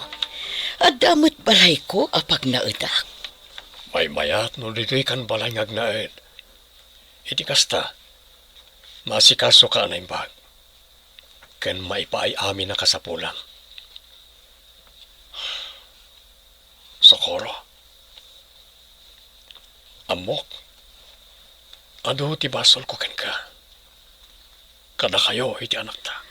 Adda met balayko a pagnaedak. Maymayat no ditoy kan balay nga agnaed. Iti kasta, maasikasoka a naimbag, ken maipaay amin a kasapulam. Socorro. Ammok, adu ti basolko kenka. Kadakayo iti anakta.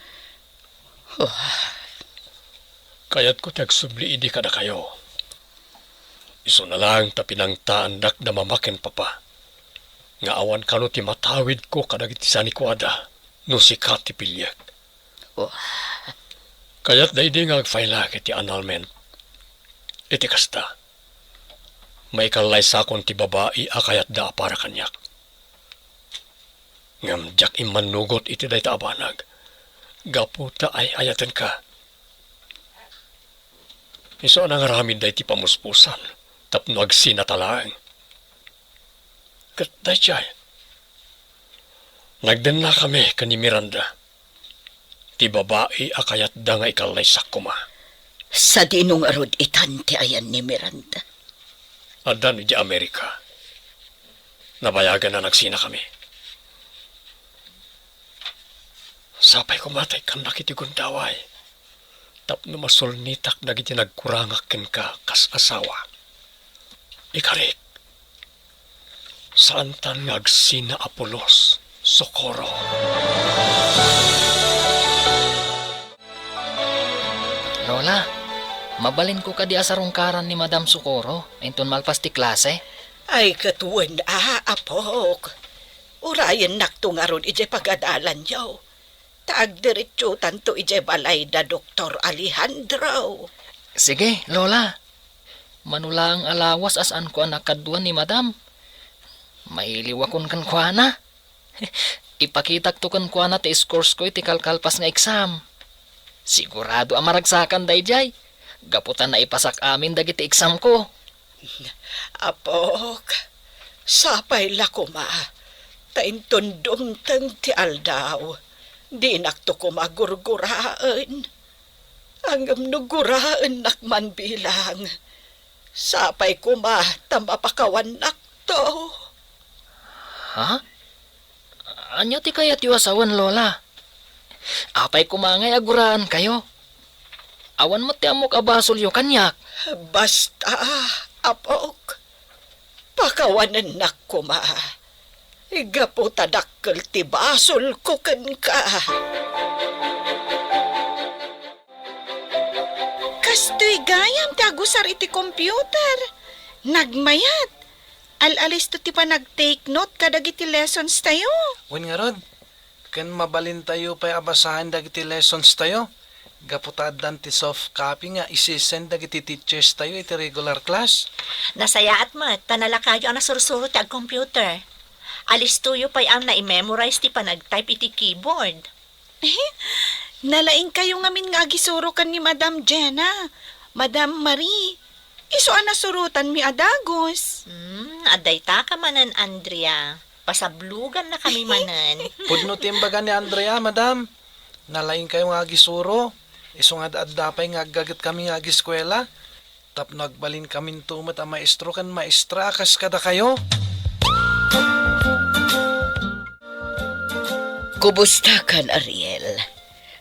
Kayatko ti agsubli idi kadakayo. Isuna laeng ta pinangtaandak da mama ken papa. nga awan kano ti matawidko kadagiti sanikuada no sika ti piliek. Oh. Kayatda idi nga agfile-ak iti annulment. Iti kasta, maikallaysakon ti babai a kayatda a para kaniak. Ngem diak immannugot iti dayta a banag, gapu ta ay-ayatenka. Isu a nangaramid daytoy pamuspusan tapno agsinata laeng. Ket daydiay, nagdennakami ken ni Miranda, ti babai a kayatda nga ikallaysak koma. Sadino ngarud itan ti ayan ni Miranda? Addan idiay Amerika. Nabayagan a nagsinakami. Sapay koma ta ikkannak iti gundaway tapno masulnitak dagiti nagkurangak kenka kas asawa. Ikarik, saantan nga agsina a pulos, Socorro. Lola, mabalinko kadi a sarungkaran ni Madam Socorro inton malpas ti klase? Ay, ket wen a, apok. Urayennakto ngarud idiay pagadalanyo. Ta agdiretsotanto idiay balay da Doktor Alejandro. Sige, Lola. Mano laeng a lawas a saanko a nakaduan ni Madam. Mailiwakon kenkuana. Ipakitakto kenkuana ti scores ko iti kalkalpas nga exam. Sigurado a maragsakan daydiay, gapu ta naipasak amin dagiti exam ko. Apok, sapay la koma, ta inton dumteng ti aldaw, dinakto koma gurguraen. Ngem no guraennak man bilang, sapay koma ta mapakawannakto. Ha? Ania ti kayatyo a sawen, Lola? Apay koma ngay a guraenkayo? Awan met ti ammok a basolyo kaniak. Basta, apok, pakawanennak koma. Gapu ta dakkel ti basolko kenka. Kastoy gayam ti agusar iti computer. Nagmayat. Al-alisto ti panag-take note kadagiti lessons tayo. Wen ngarud, ken mabalintayo pay a basaen dagiti lessons tayo, gapu ta addan ti soft copy nga isi-send dagiti teachers tayo iti regular class. Nasayaat met, ta nalakayo a nasursuro ti ag-computer. Alistoyo pay a nai-memorize ti panag-type iti keyboard. Nalaingkayo ngamin nga agisuro ken ni Madam Jenna, Madam Marie. Isu a nasurotanmi a dagus. Hmm, adda ita ka manen, Andrea. Pasablogannakami manen. Pudno ti imbaga ni Andrea, Madam. Nalaingkayo nga agisuro. Isu nga adda pay nga aggagetkami nga agiskuela. Tapno agbalinkaminto met a maestro ken maestra a kas kadakayo. Kumustakan, Ariel?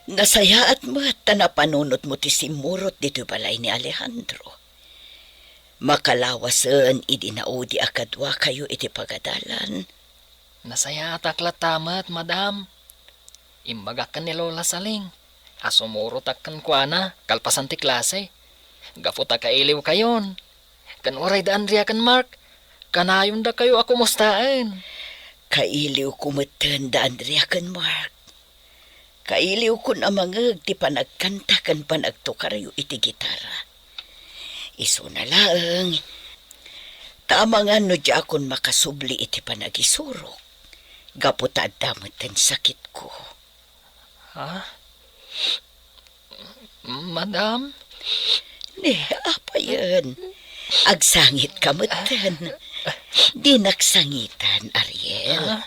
Nasayaat met ta napanunotmo ti simmurot ditoy balay ni Alejandro. Makalawasen idi naudi a kaduakayo iti pagadalan. Nasayaatak latta met, Madam. Imbagak ken ni Lola Saling a sumurotak kenkuana kalpasan ti klase, gapu ta kailiwkayon. Ken uray da Andrea ken Mark, kanayondakayo a kumustaen. Kailiwko metten da Andrea ken Mark. Kailiwkon a mangngeg ti panagkanta ken panagtukaryo iti gitara. Isuna laeng, ta amangan no diakon makasubli iti panagisurok, gapu ta adda metten sakitko. Ha? Madam? Ni, apayen. Agsangitka metten. Dinak sangitan, Ariel. Ah.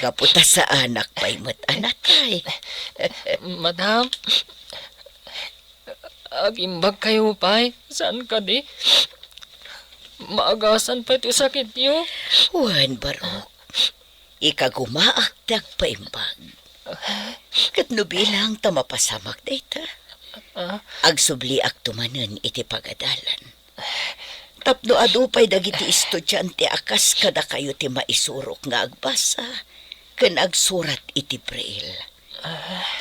Gapu ta saanak pay met a natay. Madam, agimbagkayo pay, saan kadi? Maagasan pay ti sakityo. Wen, Barok. Ikagumaak ti agpaimbag. Ket no bilang ta mapasamak dayta, ah, agsubliakto manen iti pagadalan. Tapno adu pay dagiti estudiante a kas kadakayo ti maisurok nga agbasa ken agsurat iti braille.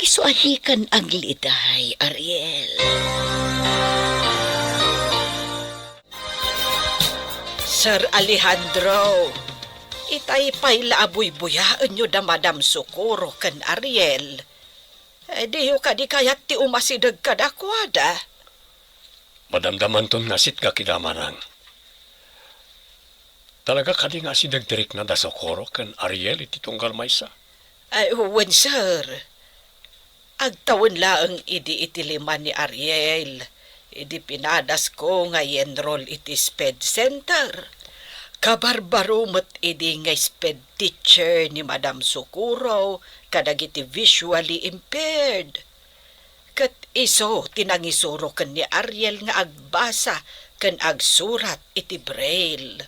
Isu a dikan agliday, Ariel. Sir Alejandro, Itay pay la a buybuyaenyo da Madam Socorro ken Ariel. Eh, diyo kadi kayat ti umasideg kadakuada? Madamdamanton nga sitgak ida, manang. Talaga kadi nga asideg ti rikna da Socorro ken Ariel iti tunggal maysa? Ay, wen, sir. Agtawen laeng idi iti lima ni Ariel, idi pinadasko nga i-enroll iti SPED Center. Kabarbaro met idi nga SPED teacher ni Madam Socorro kadagiti visually impaired. Ket isu ti nangisuro ken ni Ariel nga agbasa ken agsurat iti braille.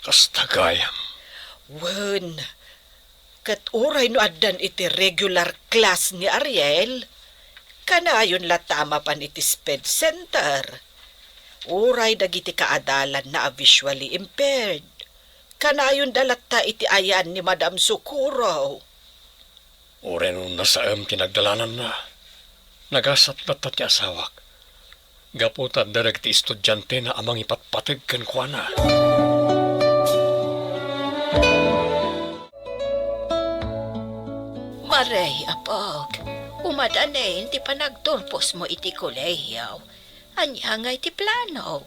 Kasta gayam. Wen, ket uray no addan iti regular class ni Ariel, kanayon latta a mapan iti SPED Center. Uray dagiti kaadalanna a visually impaired, kanayonda latta iti ayan ni Madam Socorro. Uray no nasaem ti nagdalananna, nagasat latta ti asawak. Gapu ta adda dagiti estudiantena a mangipatpateg kenkuana. Maray, apok, umadanin ti panagturposmo iti kolehiyo. Ania ngay ti planom?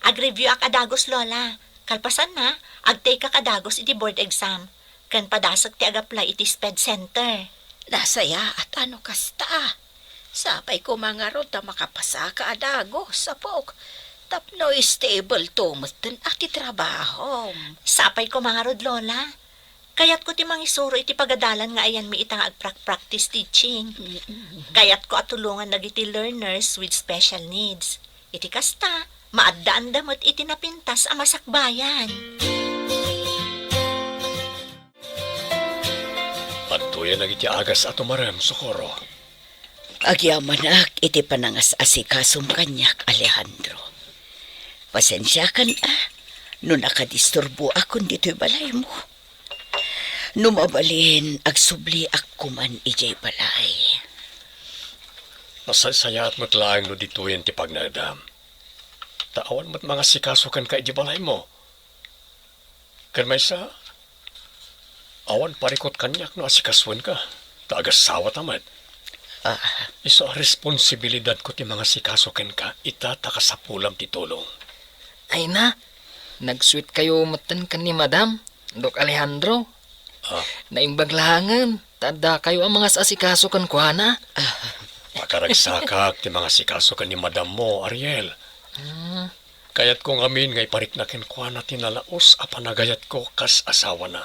Ag-review-ak a dagus, Lola. Kalpasanna, ag-take-ak a dagus iti board exam. Ken padasek ti ag-apply iti SPED Center. Nasayaat no kasta. Sapay koma ngarud ta makapasaka a dagus, apok. Tapno stable to metten a ti trabahom. Sapay koma ngarud, Lola. Kayatko ti mangisuro iti pagadalan nga ayanmi ita nga agprak-practice teaching. Mm-mm. Kayatko a tulongan dagiti learners with special needs. Iti kasta, maaddaanda met iti napintas a masakbayan. Adtoyen dagiti agas a tumarem, Socorro. Agyamanak iti panangas-asikasom kaniak, Alejandro. Pasensiakan a no nakadisturboakon ditoy balaymo. No mabalin, agsubliak koman idiay balay. Nasaysayaat met laeng no ditoyen ti pagnaedam. Ta awan met mangasikaso kenka idiay balaymo. Ken maysa, awan parikut kaniak no asikasoenka, ta agasawata met. Ah. Isu a responsibilidadko ti mangasikaso kenka ita ta kasapulam ti tulong. Ay na, nagsuitkayo metten ken ni Madam, Doc Alejandro. Ah. Naimbag laengen, ta addakayo a mangas-asikaso kenkuana. Ah. Makaragsakak ti mangasikaso ken ni Madammo, Ariel. Hmm. Kayatko ngamin nga iparikna kenkuana ti nalaus a panagayatko kas asawana.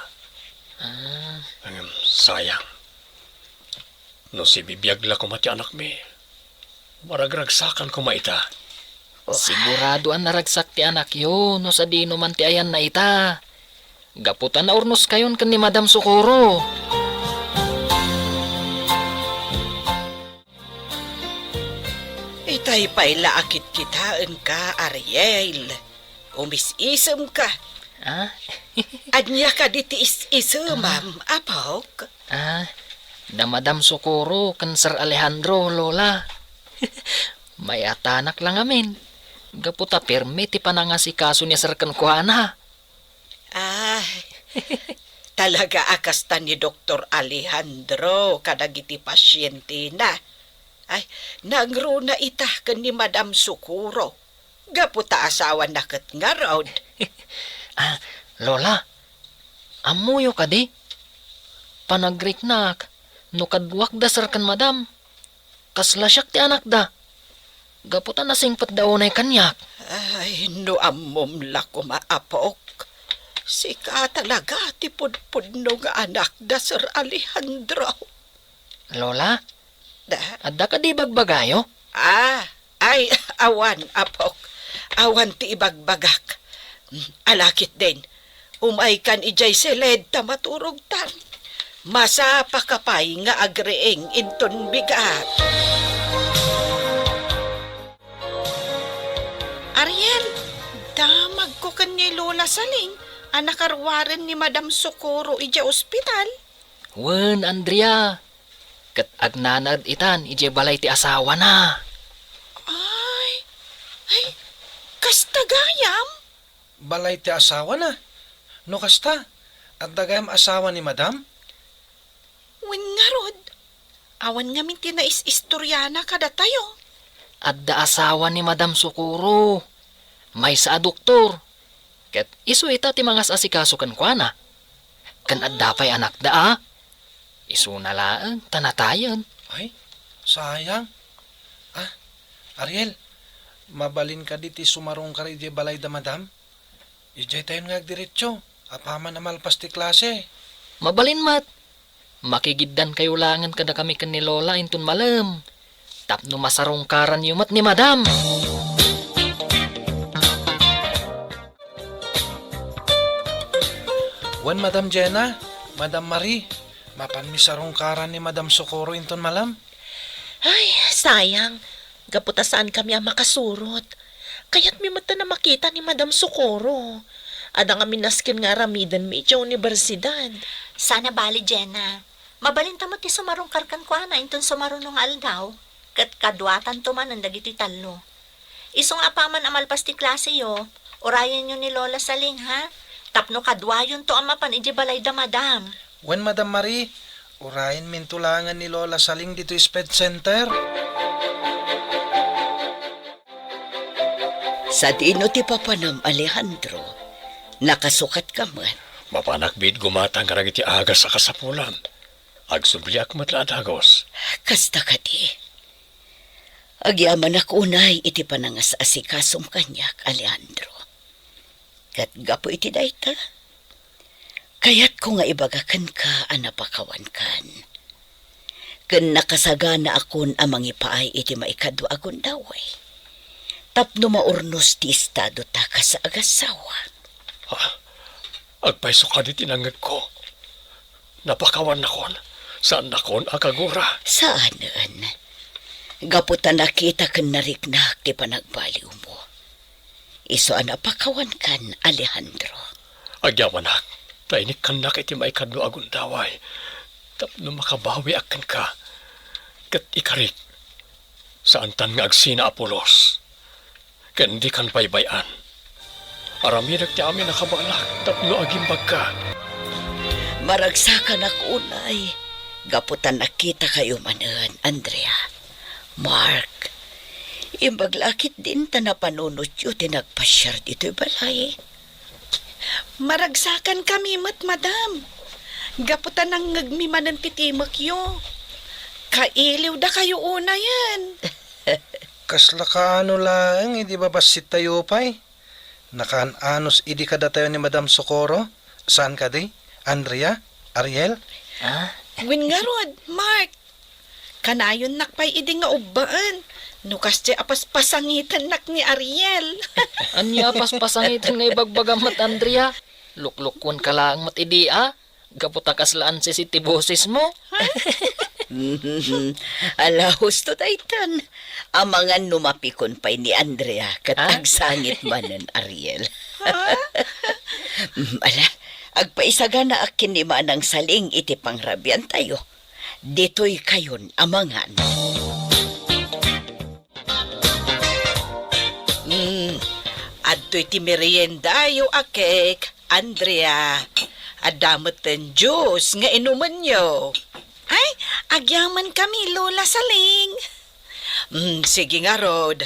Ah. Ngem, sayang. No sibibiag la koma ti anakmi, maragragsakan koma ita. Sigurado a naragsak ti anakyo no sadino man ti ayanna ita. Gapu ta naurnoskayon ken ni Madam Socorro. Itay pay la a kitkitaenka, Ariel. Umis-isemka. Ah? Ania kadi ti is-isemam, apok? Ah, da Madam Socorro ken Sir Alejandro, Lola. Mayatanak la ngamin. Gapu ta permi ti panangasikaso ni Sir kenkuana. Ah, talaga a kasta ni Doktor Alejandro kadagiti pasientena. Ay, nangruna ita ken ni Madam Socorro. Gapu ta asawana ket ngarud. Ah, Lola, ammoyo kadi? Panagriknak, no kaduak da Sir ken Madam, kasla siak ti anakda. Gapu ta nasingpetda unay kaniak. Ay, no ammom la koma, apok. Sika talaga ti pudpudno nga anak da Sir Alejandro. Lola, da? Adda kadi ibagbagayo? Ah, ay, awan, apok. Awan ti ibagbagak. Ala ketdin, umaykan idiay siled ta maturogtan. Masapaka pay nga agriing inton bigat. Ariel, damagko ken ni Lola Saling a nakaruaren ni Madam Socorro idiay ospital. Wen, Andrea. Ket agnanaed itan idiay balay ti asawana. Ay, ay, kasta gayam? Balay ti asawana? No kasta, adda gayam asawa ni Madam? Wen ngarud, awan ngamin ti nais-istoriana kadatayo. Adda asawa ni Madam Socorro. Maysa a doktor. Ket isu ita ti mangas-asikaso kenkuana. Ken adda pay anakda a. Isuna laeng ta natayen. Ay, sayang. Ah, Ariel, mabalin kadi ti sumarungkar idiay balay da Madam? Idiay tayon nga agdiretso, apaman a malpas ti klase. Mabalin met. Makigiddankayo laengen kadakami ken ni Lola inton malem, tapno masarungkaranyo met ni Madam. Wen, Madam Jenna, Madam Marie, mapanmi sarungkaran ni Madam Socorro inton malem. Ay, sayang. Gapu ta saankami a makasurot. Kayatmi met a makita ni Madam Socorro. Adda ngamin nasken nga aramidenmi idiay universidad. Saan a bali, Jenna. Mabalinta met ti sumarungkar kenkuana inton sumaruno nga aldaw. Ket kaduatanto manen dagitoy tallo. Isu nga apaman a malpas ti klaseyo, urayenyo ni Lola Saling, ha? Tapno kaduayonto a mapan idiay balay da Madam. Wen, Madam Marie, urayenminto laengen ni Lola Saling ditoy SPED Center. Sadino ti papanam, Alejandro? Nakasukatka met? Mapanak biit gumatang kadagiti agas a kasapulam. Agsubliak met la a dagus. Kasta kadi. Agyamanak unay iti panangas-asikasom kaniak, Alejandro. Ket gapu iti dayta, kayatko nga ibaga kenka a napakawankan. Ken nakasaganakon a mangipaay iti maikadua a gundaway. Tapno maurnos ti estadota kas agassawa. Ah, agpayso kadi ti nangngegko. Napakawannakon, saannakon a kagura. Saanen. Gapu ta nakita ken nariknak ti panagbaliwmo. Isu a napakawankan, Alejandro. Agyamanak, ta inikkannak iti maikadua a gundaway, tapno makabawiak kenka. Ket ikarik, saantan nga agsina a pulos. Ken dikan baybay-an. Aramidek ti amin a kabaelak tapno agimbagka. Maragsakanak unay, gapu ta nakitakayo manen, Andrea. Mark, imbag la ketdin ta napanunotyo ti nagpasiar ditoy balay. Maragsakankami met, madam. Gapu ta nangngegmi manen ti timekyo. Kailiwdakayo unayen. Kasla kaano laeng idi babassit tayo pay? Nakaan-anos idi kadatayo ni Madam Socorro? Saan kadi? Andrea? Ariel? Ah? Wen ngarud, Mark. Kanayonnak pay idi nga ubbaen, no kasdiay a paspasangitennak ni Ariel. Ania a paspasangiten nga ibagbagam met, Andrea? Luklukkuenka laeng met idi, a? Gapu ta kasla ansisit ti bosesmo. Ala, husto daytan. Amangan no mapikon pay ni Andrea ket Ah? agsangit manen, Ariel. Mm, ala, agpaisaganaak ken ni Manang Saling iti pangrabiantayo. Ditoy kayon amangan. Mm, adtoy ti meriendayo a cake, Andrea. Adda metten juice nga inumenyo. Ay, agyamankami, Lola Saling. Mm, sige ngarud,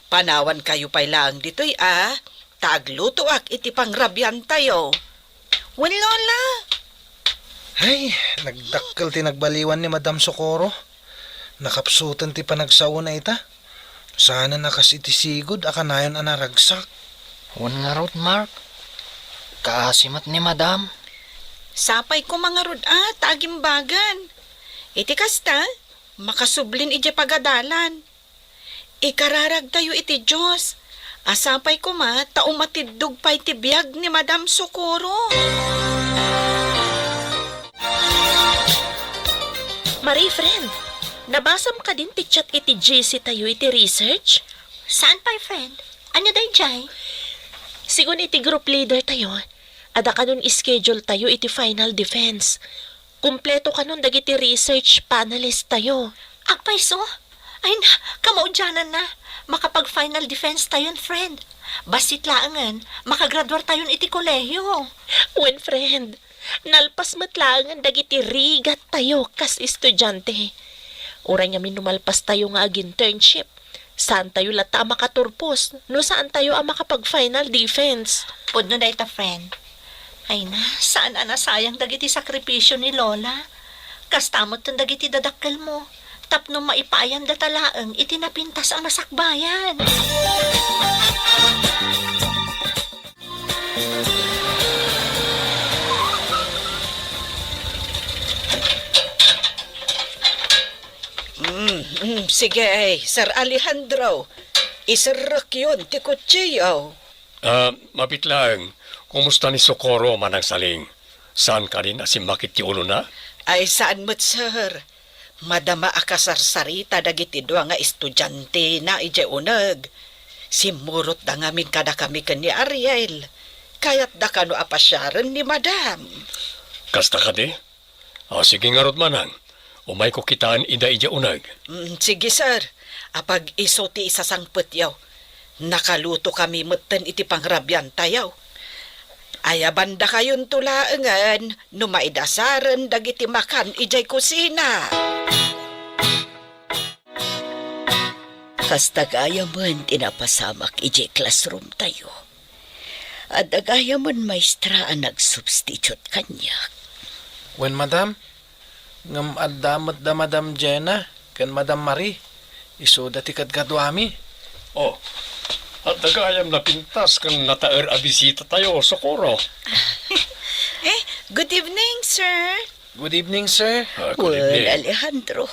panawankayo pay laeng ditoy, a. Ta aglutoak iti pangrabiantayo. Wen, Lola. Ay, nagdakkel ti nagbaliwan ni Madam Socorro. Nakapsuten ti panagsaona ita. Saanen a kas iti sigud a kanayon a naragsak. Wen ngarud, Mark. Kaasi met ni Madam. Sapay koma ngarud a ta agimbagan. Iti kasta, makasublin idiay pagadalan. Ikararagtayo iti Dios. A sapay koma ta umatiddog pay ti biag ni Madam Socorro. Marie, friend, nabasam kadin ti chat iti G C tayo iti research? Saan pay, friend? Ania daydiay? Sigun iti group leader tayo, adda kanon schedule tayo iti final defense. Kumpleto kanon dagiti research panelist tayo. Agpayso? Ay na, kamaudiananna. Makapag-final defense tayon, friend. Bassit laengen, makagraduar tayon iti kolehio. Wen, friend, nalpas met laengen dagiti rigattayo kas estudiante. Uray ngamin no malpas tayo nga ag-internship, saan tayo latta a makaturpos no saan tayo a makapag-final defense. Pudno dayta, friend. Ay na, saan a nasayang dagiti sakripisio ni Lola. Kasta metten dagiti dadakkelmo, tapno maipaayandata laeng iti napintas a masakbayan. Mm, mm, sige, Sir Alejandro. Iserrekyon ti kutsiyo. Ah, mabit laeng, kumusta ni Socorro, Manang Saling? Saan kadin a simmakit ti ulona? Ay, saan met, sir. Madama a kasarsarita dagiti dua nga estudiantena idiay uneg. Simmurotda ngamin kadakami ken ni Ariel. Kayatda kano a pasiaren ni Madam. Kasta kadi? O, sige ngarud, Manang. Umayko kitaen ida idiay uneg. Mm, sige, sir. Apag isu ti isasangpetyo. Nakalutokami metten iti pangrabiantayo. Ayabandakayonto laengen no maidasaren dagiti makan idiay kusina. Kasta gayamen ti napasamak idiay classroomtayo. Adda gayamen maestra a nagsubstitute kaniak. Wen, madam, ngem adda met da Madam Jenna ken Madam Marie. Isuda ti kadkaduami. Oh, adda gayam napintas ken nataer a bisitatayo, Socorro. Eh, good evening, sir. Good evening, sir. Ah, good Wen, evening. Alejandro,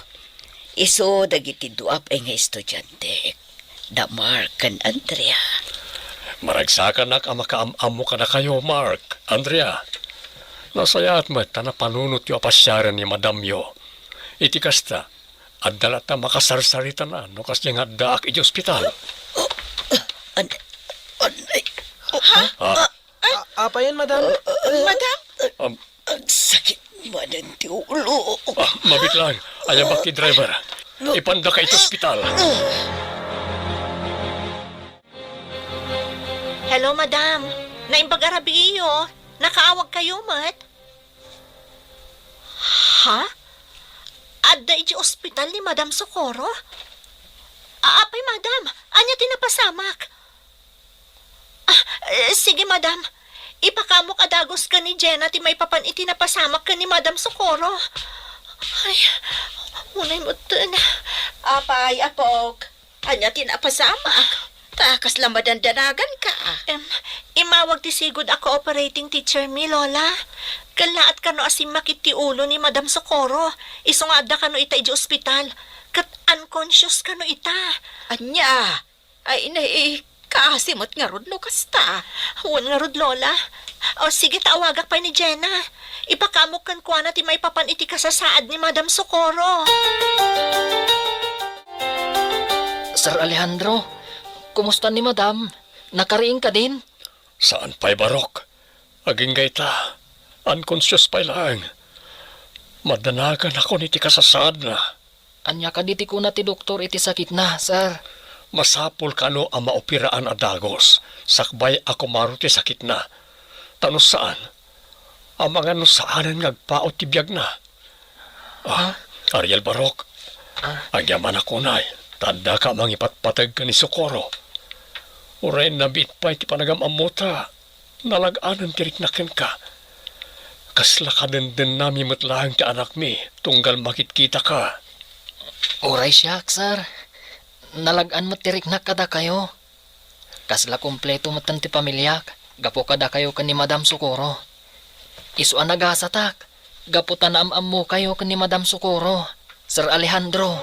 isu dagiti dua pay nga estudiantek, da Mark ken Andrea. Maragsakanak a makaam-ammo kadakayo, Mark, Andrea. Nasayaat met ta napanunotyo a pasiaren ni madamyo. Iti kasta, adda latta makasarsaritana no kasdiay nga addaak iti ospital. Oh, an-, an-, ay, oh, ha? Ah. Ay! A-, apayen, madam? Madam? Am, Agsakit manen ti ulo. Ah, mabit lang. Ayabak ti driver. Ipandaka iti ospital. Hello, madam. Naimbag a rabiiyo. Nakaawagkayo met? Ha? Adda iti ospital ni Madam Socorro? A-, apay, madam? Ania ti napasamak? Ah, eh, sige, madam. Ipakamok a dagus ken ni Jenna ti maipapan iti napasamak ken ni Madam Socorro. Ay, unay metten. Apay, apok? Ania ti napasamak? Ta kasla madandanaganka? Em, immawag ti sigud a cooperating teacher mi, Lola. Kellaat kano a simmakit ti ulo ni Madam Socorro. Isu nga adda kano ita idiay ospital. Ket unconscious kano ita. Ania? Ay, nay, kaasi met ngarud no kasta. Wen ngarud, Lola. O, sige, ta awagak pay ni Jenna. Ipakamok kenkuana ti maipapan iti kasasaad ni Madam Socorro. Sir Alejandro, kumusta ni Madam? Nakariing kadin? Saan pay, Barok. Agingga ita, unconscious pay laeng. Madanaganakon iti kasasaadna. Ania kadi ti kuna ti doktor iti sakitna, sir? Masapul kano a maoperaan a dagus, sakbay a kumaro ti sakitna. Ta no saan, amangan no saanen nga agpaut ti biagna. Ah, Ha? Ariel Barok, Ah. agyamanak unay, ta addaka a mangipatpateg ken ni Socorro. Uray nabiit pay ti panagam-ammota, nalag-anen ti riknak kenka. Kasla kadendennami met laeng ti anakmi, tunggal makitkitaka. Uray siak, sir. Nalag-an met ti riknak kadakayo. Kasla kompleto metten ti pamiliak, gapu kadakayo ken ni Madam Socorro. Isu a nagasatak, gapu ta naam-ammokayo ken ni Madam Socorro, Sir Alejandro.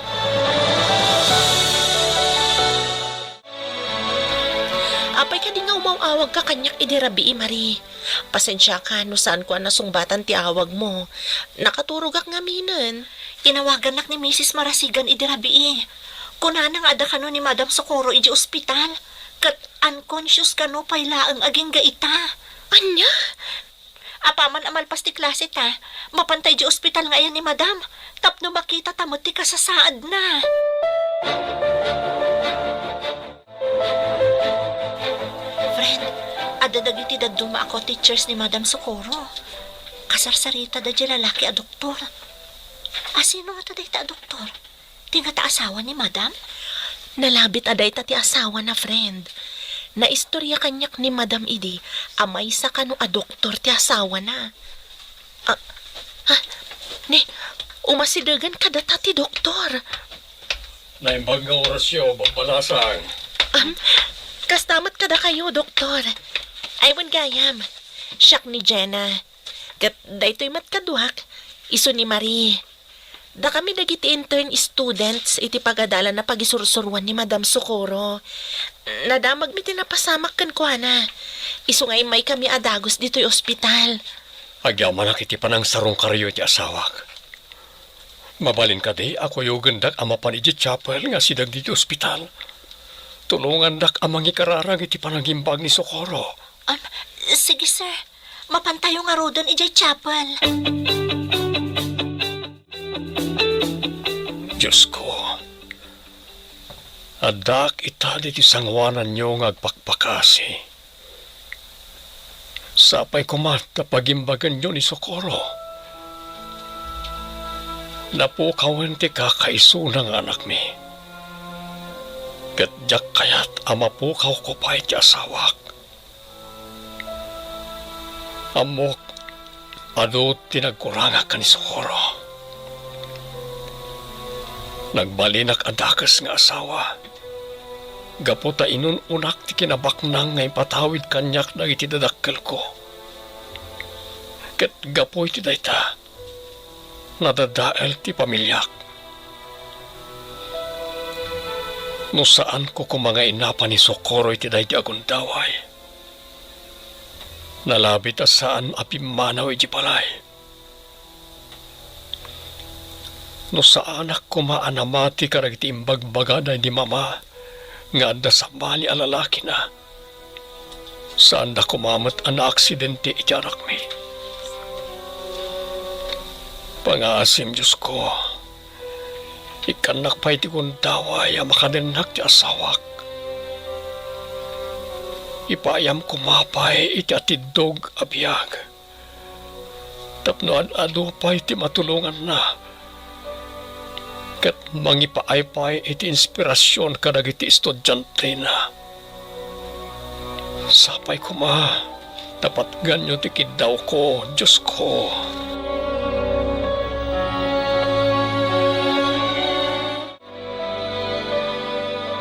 Apay kadi nga umaw-awagka kaniak idi rabii, Marie? Pasensiaka no saanko a nasungbatan ti awagmo. Nakaturogak ngaminen. Inawagannak ni Misis Marasigan idi rabii. Kunana nga adda kano ni Madam Socorro idi ospital, ket unconscious kano pay laeng agingga ita. Ania? Apaman a malpas ti klase ta, mapanta idi ospital nga ayan ni Madam, tapno makitata met ti kasasaadna. Adda dagiti dadduma a co-teachers ni Madam Socorro. Kasarsarita da diay lalaki a doktor. A, sino ngata dayta a doktor? Ti ngata asawa ni Madam? Nalabit a dayta ti asawana, friend. Naistorya kaniak ni Madam idi a maysa kano a doktor ti asawana. Ah, ah, ni, umasidegen kadata ti doktor. Naimbag nga orasyo, babbalasang. Am, kasta met kadakayo, doktor. Ay, wen gayam. Siak ni Jenna. Ket daytoy met kaduak, isu ni Marie. Dakami dagiti intern students iti pagadalan a pagisursuroan ni Madam Socorro. Nadamagmi ti napasamak kenkuana. Isu nga immaykami a dagus ditoy ospital. Agyamanak iti panangsarungkaryo iti asawak. Mabalin kadi a kuyogendak a mapan idiay chapel nga asideg ditoy ospital? Tulongandak a mangikararag iti panangimbag ni Socorro. Am, sige, sir. Mapantayo ngaruden idiay chapel. Diosko, addaak ita ditoy sangoananyo nga agpakpakasi. Sapay koma ta pagimbagenyo ni Socorro. Napukawen ti kakaisuna nga anakmi. Ket diak kayat a mapukawko pay ti asawak. Ammok, adu ti nagkurangak ken ni Socorro. Nagbalinak a dakes nga asawa, gapu ta inun-unak ti kinabaknang nga impatawid kaniak dagiti dadakkelko. Ket gapu iti dayta, nadadael ti pamiliak. No saanko koma nga inapa ni Socorro iti daydi a gundaway, nalabit a saan a pimmanaw iti balay. No saanak koma a namati kadagiti imbagbagada ni Mama nga adda sabali a lalakina, saanda koma met a naaksidente iti anakmi. Pangaasim, Diosko, ikkannak pay ti gundaway a makadennak ti asawak. Ipaayam koma pay iti atiddog a biag tapno ad-adu pay ti matulonganna ket mangipaay pay iti inspirasion kadagiti estudiantena. Sapay koma ta patganyo ti kiddawko, Diosko.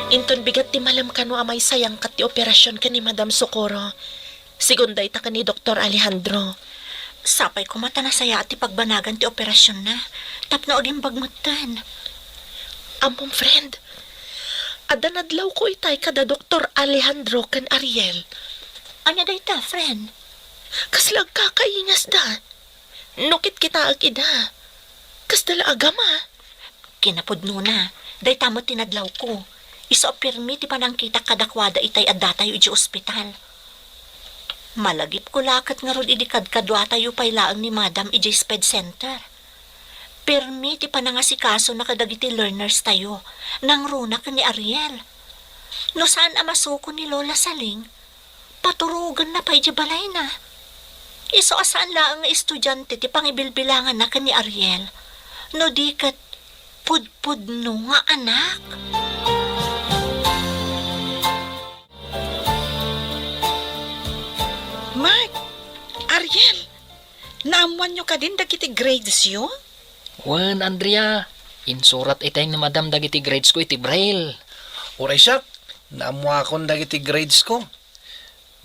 Inton bigat ti malem kano a maisayangkat ti operasion ken ni Madam Socorro, sigun dayta ken ni Doktor Alejandro. Sapay koma ta nasayaat ti pagbanagan ti operasionna tapno agimbag metten. Ammom, friend, adda nadlawko itay kada Doktor Alejandro ken Ariel. Ania dayta, friend? Kasla agkakaingasda. No kitkitaek ida, kasda la a gama. Kinapudnona, dayta met ti nadlawko. Isu a pirmi ti panangkitak kadakuada itay addatayo idiay ospital. Malagipko la ket ngarud idi kadkaduatayo pay laeng ni Madam idiay SPED Center. Pirmi ti panangasikasona kadagiti learners tayo, nangruna ken ni Ariel. No saan a masuko ni Lola Saling, paturogenna pay idiay balayna. Isu a saan laeng nga estudiante ti pangibilbilanganna ken ni Ariel, no di ket pudpudno nga anak. Mark, Ariel, naammoanyo kadin dagiti gradesyo? Wen, Andrea, insurat itay ni Madam dagiti gradesko iti braille. Uray siak, naammoakon dagiti gradesko.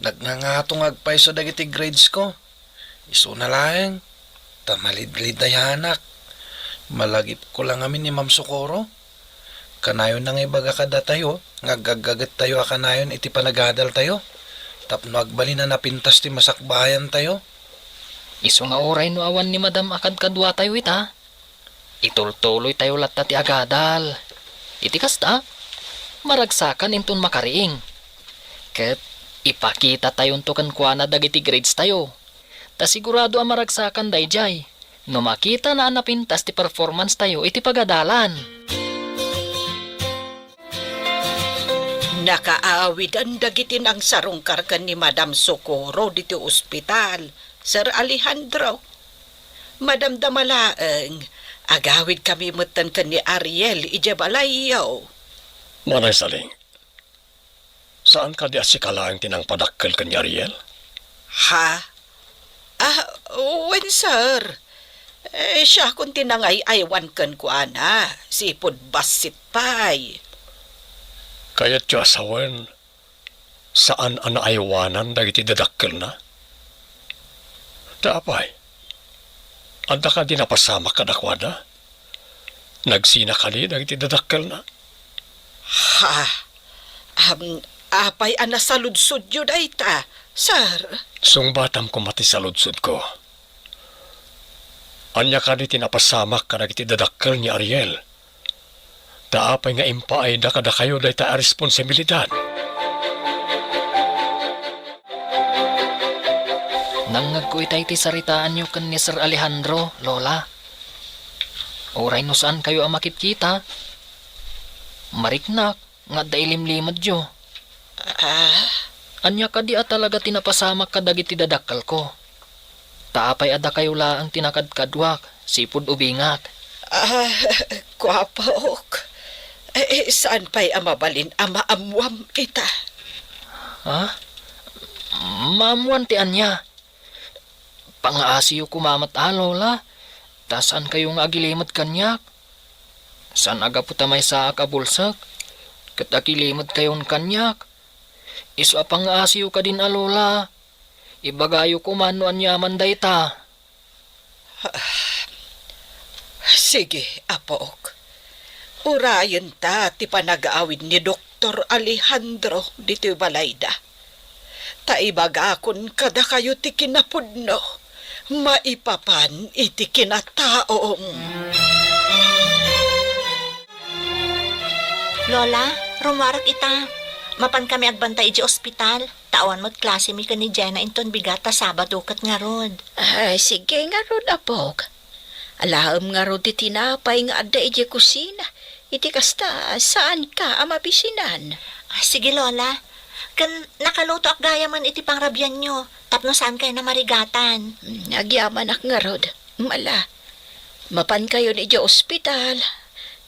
Nagngangato nga agpayso dagiti gradesko. Isuna laeng, ta malidlidayanak. Malagipko la ngamin ni Ma'am Socorro. Kanayonna nga ibaga kadatayo nga agaggagettayo a kanayon iti panagadaltayo tapno agbalin a napintas ti masakbayantayo. Isu nga uray no awan ni Madam a kadkaduatayo ita, itultuloytayo latta ti agadal. Iti kasta, maragsakan inton makariing. Ket ipakitatayonto kenkuana dagiti gradestayo. Ta sigurado a maragsakan daydiay no makitana a napintas ti performance tayo iti pagadalan. Nakaawiden dagiti nangsarungkar ken ni Madam Socorro ditoy ospital, Sir Alejandro. Madamdama laeng, agawidkami metten ken ni Ariel idiay balayyo. Manang Saling, saan kadi a sika laeng ti nangpadakkel ken ni Ariel? Ha? Ah, wen, sir. Eh, siakon ti nangay-aywan kenkuana, sipud bassit pay. Kayatyo a sawen, saan a naaywanan dagiti dadakkelna? Ta apay, adda kadi napasamak kadakuada? Nagsina kadi dagiti dadakkelna? Ha? Am, apay a nasaludsodyo dayta, sir? Sungbatam koma ti saludsodko. Ania kadi ti napasamak kadagiti dadakkel ni Ariel? Ta apay nga impaayda kadakayo dayta a responsibilidad? Nangngegko itay ti saritaanyo ken ni Sir Alejandro, Lola. Uray no saankayo a makitkita, mariknak nga adda ilimlimedyo. Ah? Ania kadi a talaga ti napasamak kadagiti dadakkelko? Ta apay a dakayo laeng ti nakadkaduak, sipud ubingak? Ah, kuapok. Eh, saan pay a mabalin a maammuam ita? Ha? Maammuan ti ania? Pangaasiyo koma met a, Lola, ta saankayo nga agilimed kaniak. Saan a gapu ta maysaak a bulsek, ket agilimedkayon kaniak. Isu a pangaasiyo kadin a, Lola. Ibagayo koma no aniaman dayta. Sige, apok. Urayenta ti panagaawid ni Doktor Alejandro ditoy balayda. Ta ibagakon kadakayo ti kinapudno maipapan iti kinataom. Lola, rummuarek ita. Mapankami agbantay idiay ospital. Ta awan met klasemi ken ni Jenna inton bigat ta Sabado ket ngarud. Ah, sige ngarud, apok. Alaem ngarud ti tinapay nga adda idiay kusina. Iti kasta, saanka a mabisinan. Ah, sige, Lola. Ken nakalutoak gayamen iti pangrabianyo, tapno saankayo a marigatan. Hmm, agyamanak ngarud. Mala, mapankayon idiay ospital,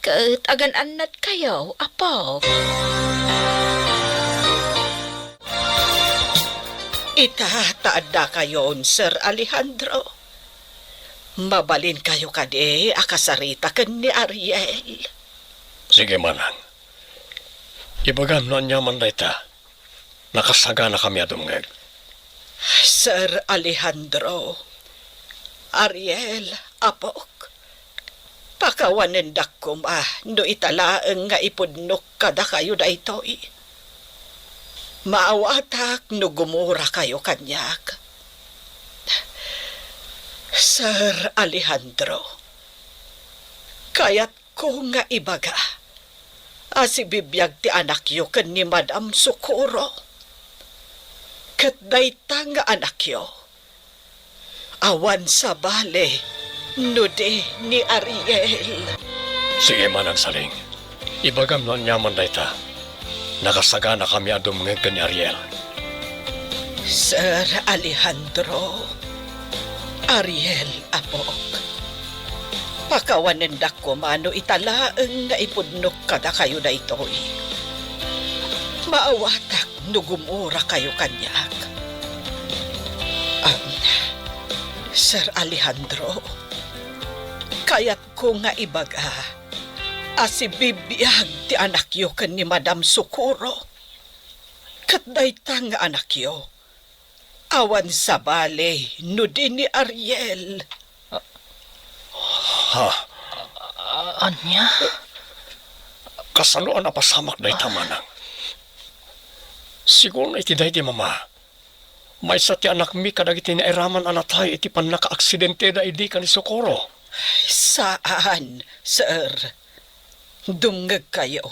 ket agan-annatkayo, apok. Ita ta addakayon, Sir Alejandro. Mabalinkayo kadi a kasarita ken ni Ariel? Sige, manang. Ibagam no aniaman dayta. Nakasaganakami a dumngeg. Sir Alejandro, Ariel, apok, pakawanendak koma no ita laeng nga ipudnok kadakayo daytoy. Maawatak no gumurakayo kaniak. Sir Alejandro, kayat ko nga ibaga a sibibiag ti anakyo ken ni Madam Socorro. Ket dayta nga anakyo, awan sabali no di ni Ariel. Sige, Manang Saling. Ibagam no aniaman dayta. Nakasaganakami a dumngeg ken ni Ariel. Sir Alejandro, Ariel, apok, pakawanendak koma no ita laeng nga ipudnok kadakayo daytoy. Maawatak no gumurakayo kaniak. Am, Sir Alejandro, kayatko nga ibaga a sibibiag ti anakyo ken ni Madam Socorro. Ket dayta nga anakyo, awan sabali no di ni Ariel. Ha? A-, ania? Kasano a napasamak dayta, manang? Siguro iti daydi, mama, maysa ti anakmi kadagiti nairaman a natay iti pannakaaksidenteda idi ken ni Socorro. Saan, sir. Dumngegkayo.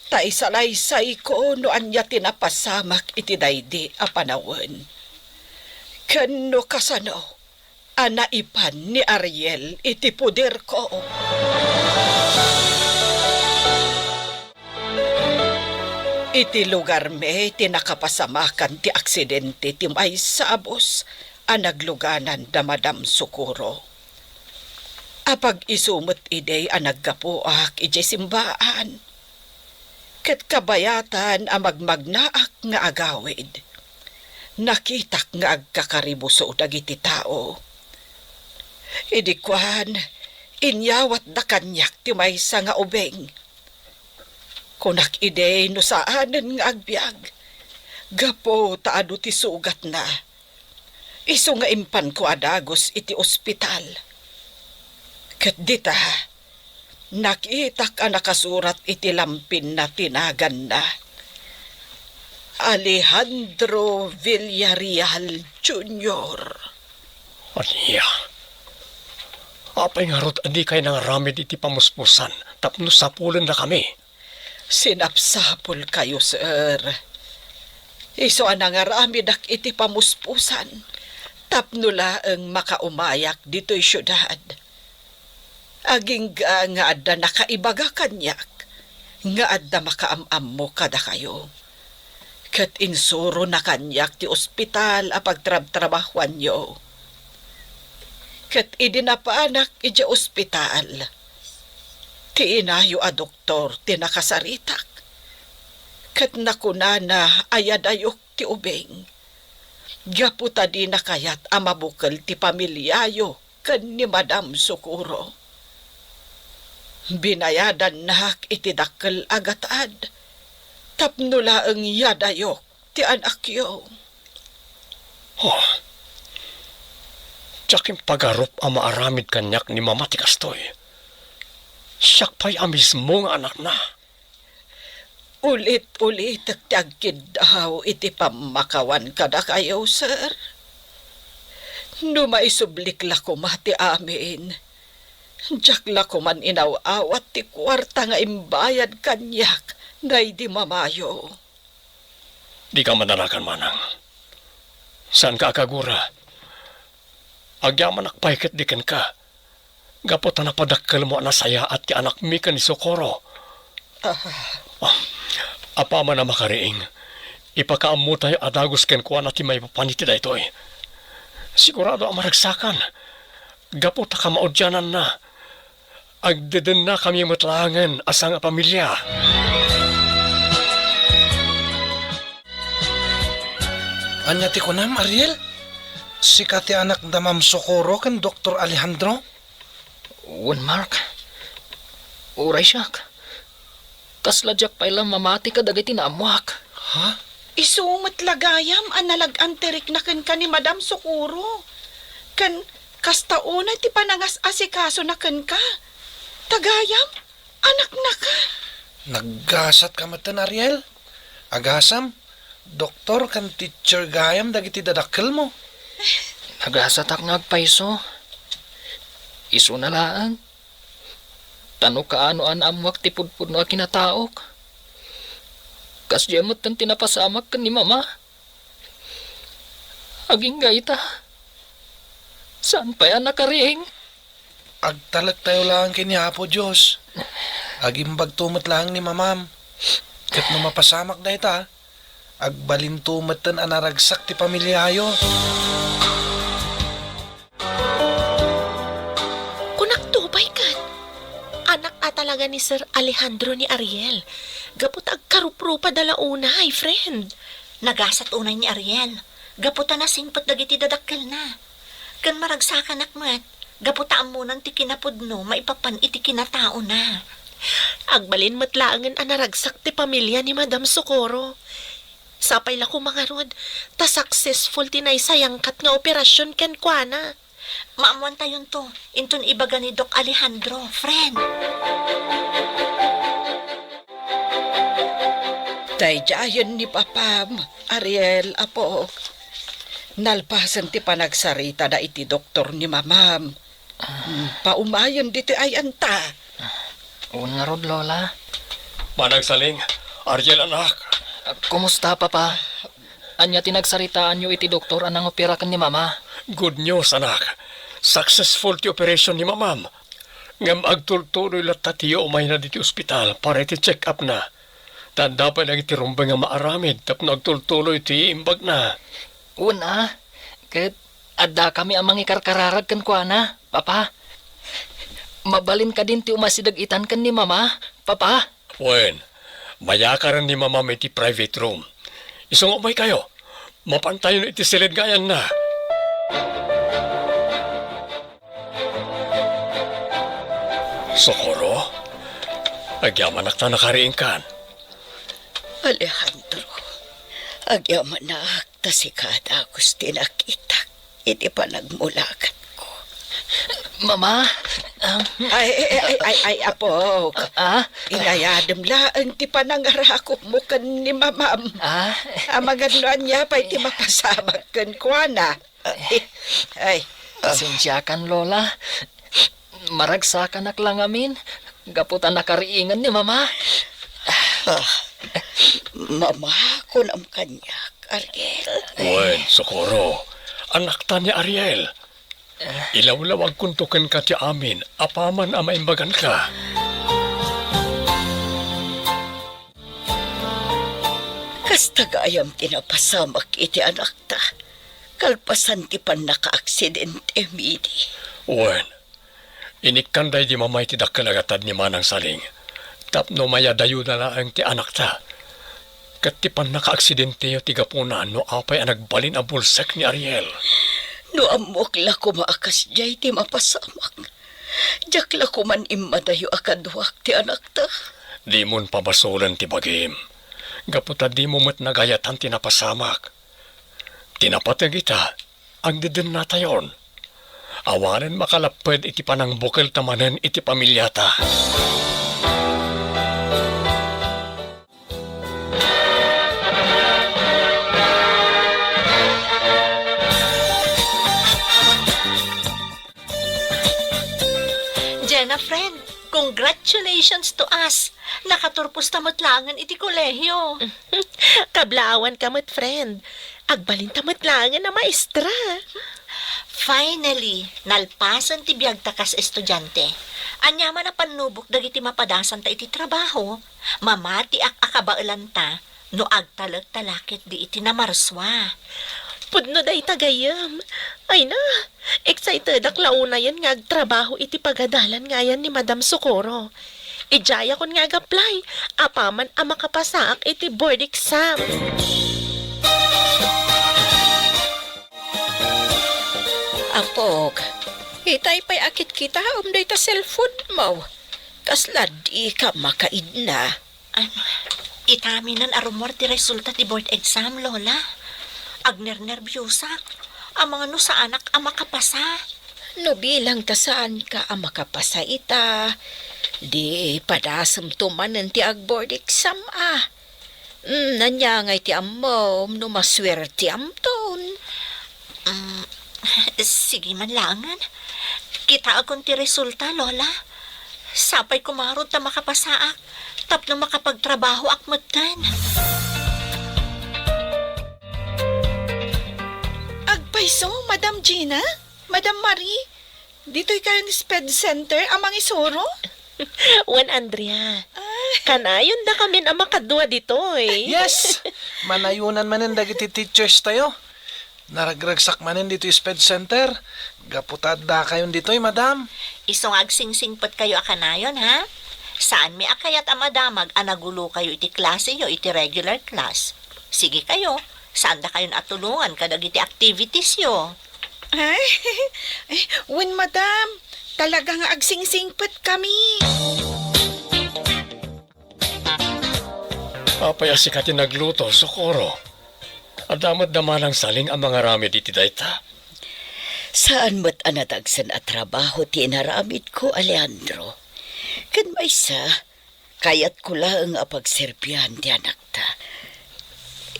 Ta isalaysayko no ania ti napasamak iti daydi a panawen, ken no kasano a naipan ni Ariel iti poderko. Iti lugarmi ti nakapasamakan ti aksidente ti maysa a bus a nagluganan da Madam Socorro. Apag-isu met idi a naggapuak idiay simbaan. Ket kabayatan a magmagnaak nga agawid, nakitak nga agkakaribuso dagiti tao. Idi kuan, inyawatda kaniak ti maysa nga ubing. Kunak idi no saanen nga agbiag, gapu ta adu ti sugatna. Isu nga impanko a dagus iti ospital. Ket dita, nakitak a nakasurat iti lampinna ti naganna, Alejandro Villarreal Junior. Ania? Apay ngarud a dikay nangaramid iti pamuspusan tapno sapulendakami? Sinapsapulkayo, sir. Isu a nangaramidak iti pamuspusan tapno laeng makaumayak ditoy siudad. Agingga nga adda nakaibaga kaniak nga adda makaam-ammo kadakayo. Ket insurona kaniak ti ospital a pagtrabtrabahoanyo. Ket idi napanak idiay ospital, ti inayo a doktor ti nakasaritak. Ket nakunana a yadayok ti ubing, gapu ta dina kayat a mabukel ti pamiliayo ken ni Madam Socorro. Binayadannak iti dakkel a gatad tapno laeng yadayok ti anakyo. Oh, diak impagarup a maaramid kaniak ni Mama ti kastoy. Siak pay a mismo nga anakna. Ulit-ulitek ti agkiddaw iti pammakawan kadakayo, sir. No maisublik la koma ti amin, diak la koman inaw-awat ti kuarta nga imbayad kaniak daydi mamayo. Dika madanagan, manang. Saanka a kagura. Agyamanak pay ketdi kenka, gapu ta napadakkelmo a nasayaat ti anakmi ken ni Socorro. Ah. Ah, apaman a makariing, ipakaammotayo a dagus kenkuana ti maipapan iti daytoy. Sigurado a maragsakan, gapu ta kamaudiananna. Agdedennakami met laengen a sangapamilia. Ania ti kunam, Ariel? Sika ti anak da Ma'am Socorro ken Doktor Alejandro? Wen, Mark. Uray siak. Kasla diak pay la mamati kadagiti naammoak. Ha? Isu met la gayam a nalag-an ti rikna kenka ni Madam Socorro. Ken kasta unay ti panangas-asikasona kenka. Ta gayam, anaknaka. Naggasatka metten, Ariel. Agasam, doktor ken teacher gayam dagiti dadakkelmo. Nagasatak nga agpayso. Isuna laeng. Ta no kaano a naammoak ti pudpudno a kinataok, kasdiay metten ti napasamak ken ni Mama. Agingga ita, saan pay a nakariing. Agtalektayo laeng ken ni Apo Dios. Agimbagto met laeng ni Mamam. Ket no mapasamak dayta, agbalinto metten a naragsak ti pamiliayo. Kunakto pay ket, anak a talaga ni Sir Alejandro ni Ariel, gapu ta agkaruprupada la unay, friend. Nagasat unay ni Ariel, gapu ta nasingpet dagiti dadakkelna. Ken maragsakanak met, gapu ta ammonan ti kinapudno maipapan iti kinataona. Agbalin met laengen a naragsak ti pamilia ni Madam Socorro. Sapay la koma ngarud, ta successful ti naisayangkat nga operasyon kenkuana. Maammoantayonto, inton ibaga ni Doc Alejandro, friend. Daydiayen ni Papam, Ariel, apok. Nalpasen ti panagsaritada iti doktor ni Mamam. Mm, paumayen ditoy ay-anta. Wen ngarud, Lola. Managsaling, Ariel, anak. Kumusta, Papa? Ania ti nagsaritaanyo iti doktor a nangopera ken ni Mama? Good news, anak. Successful ti operation ni Mamam. Ngem agtultuloy latta ti umayna ditoy ospital para iti check-up na. Tanda pay dagiti rumbeng nga maaramid tapno agtultuloy ti imbagna. Wen a, ket addakami a mangikarkararag kenkuana, Papa. Mabalin kadin ti umasideg itan ken ni Mama, Papa? Wen, mayakaren ni Mamam iti private room. Isu nga umaykayo. Mapantayon iti siled nga ayanna. Socorro, agyamanak ta nakariingkan. Alejandro, agyamanak ta sika dagus ti nakitak iti panagmulakatko. Mama, ah, Ay, ay, ay, ay, ay, apok. Ah? Inayadem laeng ti panangarakupmo ken ni Mamam. Ah? Amangan no ania pay ti mapasamak kenkuana. Ay. Pasensiakan, Lola. Maragsakanak la ngamin gapu ta nakariingan ni Mama. Ah, Mama, kunam kaniak, Ariel. Wen, Socorro, anakta ni Ariel. Ilawlawagkonto kenka ti amin apaman a maimbaganka. Kasta gayam ti napasamak iti anakta, kalpasan ti pannakaaksidente, Midi. Wen, inikkan daydi Mama iti dakkel a gatad ni Manang Saling tapno mayadayona laeng ti anakta. Ket ti pannakaaksidenteo ti gapuna no apay a nagbalin a bulsek ni Ariel. No ammok la koma a kasdiay ti mapasamak, diak la koman immadayo a kaduak ti anakta. Dimon pabasolen ti bagim, gapu ta dimo met nagayatan ti napasamak. Ti napateg ita, agdedennatayon. Awanen makalapped iti panangbukelta manen iti pamiliata. Jenna, friend, congratulations to us! Nakaturposta met laengen iti kolehio. Kablaawanka met, friend. Agbalinta met laengen a maestra. Finally, nalpasen ti biagta kas estudiante. Ania man a pannubok dagiti mapadasanta iti trabaho, mamatiak a kabaelanta no agtalekta la ketdi iti namarsua. Pudno dayta gayyem. Ay na, excitedak la unayen nga agtrabaho iti pagadalan nga ayan ni Madam Socorro. Idiayakon nga ag-apply apaman a makapasaak iti board exam. Apok, itay pay a kitkitaem dayta cellphone mo. Kasla dika makaidna. Ano, itaminan a rummuar ti resulta ti board exam, Lola. Agnernerbiosak. Amangan no saanak a makapasa. No bilang ta saanka a makapasa ita, di padasemto manen ti agboard exam a. Mm, ania ngay ti ammom no masuertiamton? Mm, sige man laengen. Kitaekon ti resulta, Lola. Sapay koma ngarud ta makapasaak tapno makapagtrabahoak metten. Agpayso, Madam Gina? Madam Marie? Ditoy kayon SPED Center a mangisuro? Wen, Andrea. Ay. Kanayon dakamin a makadua ditoy. Yes! Manayonan manen dagiti teachers tayo. Naragragsak manen ditoy SPED Center. Gapu ta addakayon ditoy, madam. Isu nga agsingsingpetkayo a kanayon, ha? Saanmi a kayat a madamag a nagulokayo iti klaseyo iti regular class. Sige kayo, saandakayon a tulongan kadagiti activitiesyo. Ay, ay, wen, madam, talaga nga agsingsingpetkami. Apay a sika ti nagluto, Socorro? Adda met da Manang Saling a mangaramid iti dayta? Saan met a nadagsen a trabaho ti inaramidko, Alejandro. Ken maysa, kayatko laeng a pagserbian ti anakta.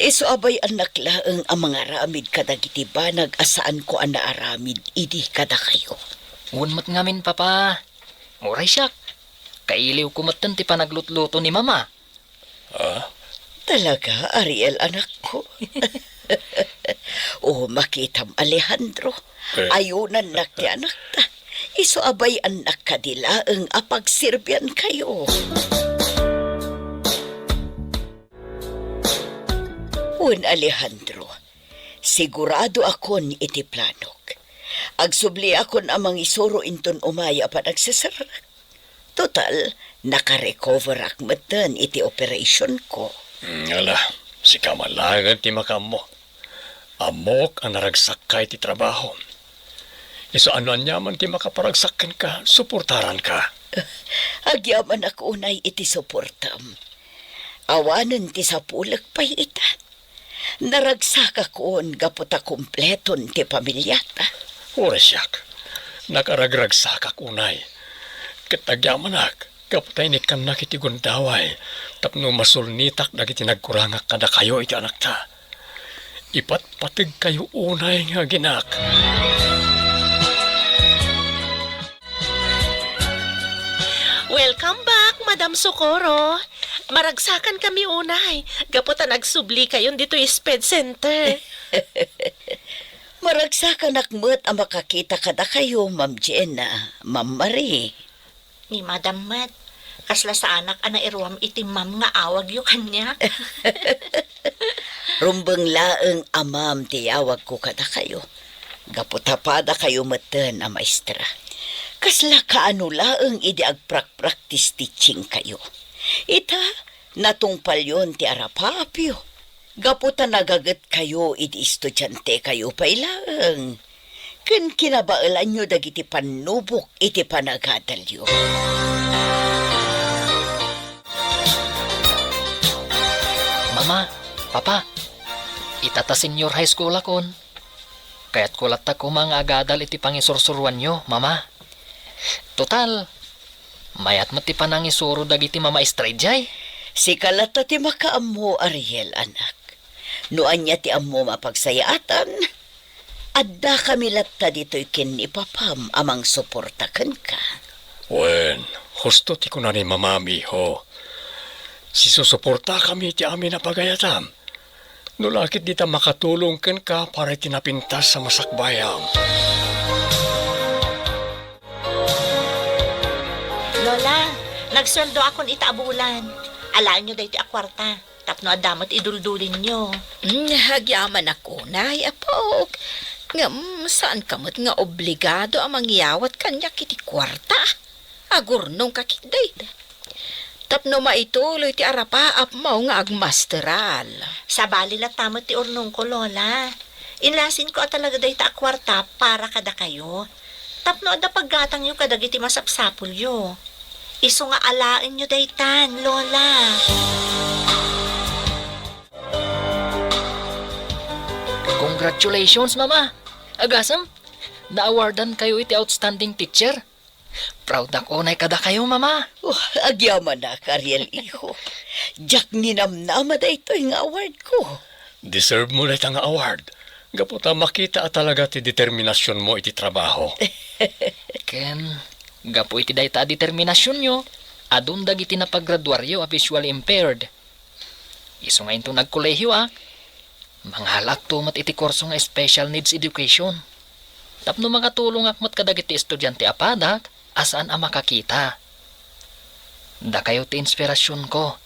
Isu a bay-annak laeng a mangaramid kadagiti banag a saanko a naaramid idi kadakayo. Wen met ngamin, Papa. Uray siak, kailiwko metten ti panaglutluto ni Mama. Ah? Talaga, Ariel, anakko? O, makitam, Alejandro. Eh. Ayunannak ti anakta. Isu a bay-annak kadi laeng a pagserbiankayo. Wen, Alejandro, siguradoakon iti planok. Agsubliakon a mangisuro inton umay a panagseserrek. Total, nakarecoverak metten iti operationko. Mm, ala, sika man laengen ti makaammo. Ammok a naragsakka iti trabaho. Isu a no aniaman ti makaparagsak kenka, suportaranka. Agyamanak unay iti suportam. Awanen ti sapulek pay ita. Naragsakakon gapu ta kompleton ti pamiliata. Uray siak, nakaragragsakak unay. Ket agyamanak gapu ta inikkannak iti gundaway tapno masulnitak dagiti nagkurangak kadakayo iti anakta. Ipatpategkayo unay nga aginak. Welcome back, Madam Socorro. Maragsakankami unay, gapu ta nagsublikayon ditoy SPED Center. Maragsakanak met a makakita kadakayo, Ma'am Jenna, Ma'am Marie. Ni Madam met, kasla saanak a nairuam iti ma'am nga awagyo kaniak. Rumbeng laeng a ma'am ti yawagko kadakayo, gapu ta padakayo metten a maestra. Kasla kaano laeng idi agprakpraktis teachingkayo. Ita, natungpalyon ti arapaapyo, gapu ta nagagetkayo idi estudiantekayo pay laeng. Ken kinabaelanyo dagiti pannubok iti panagadalyo. Mama, Papa, ita ta senior high school akon. Kayatko latta koma nga agadal iti pangisursuroanyo, Mama. Total, mayat met ti panangisuro dagiti mamaestra idiay. Sika latta ti makaammo, Ariel, anak. No ania ti ammom a pagsayaatan, addakami latta ditoy ken ni papam a mangsuporta kenka. Wen, husto ti kuna ni mamam, iho. Sisusuportakami iti amin a pagayatam. No la ket dita makatulong kenka para iti napintas a masakbayam. Lola, nagsueldoakon ita a bulan. Alaenyo daytoy a kuarta. Tapno adda met iduldulinyo. Mm, agyamanak unay, apok. Ngem, saanka met nga obligado a mangyawat kaniak iti kuarta. Agurnongka ketdi. Tapno maituloy ti arapaapmo nga agmasteral. Sabali latta met ti urnongko, Lola. Inlasinko a talaga dayta a kuarta para kadakayo. Tapno adda paggatangyo kadagiti masapsapulyo. Isu nga alaenyo daytan, Lola. Congratulations, Mama! Agasem, na-awardankayo iti outstanding teacher. Proud ako unay kadakayo, Mama. Oh, agyamanak, Ariel, iho. Diak ninamnama daytoy nga award ko. Deserve mo dayta nga award. Gapu ta makita a talaga ti determinasyonmo iti trabaho. Ken, gapu iti dayta a determinasyonyo, adun dagiti napagraduaryo a visually impaired. Isu nga inton agkolehioak, mangalakto met iti kurso nga special needs education. Tapno makatulongak met kadagiti estudiante a padak a saan a makakita. Dakayo ti inspirasionko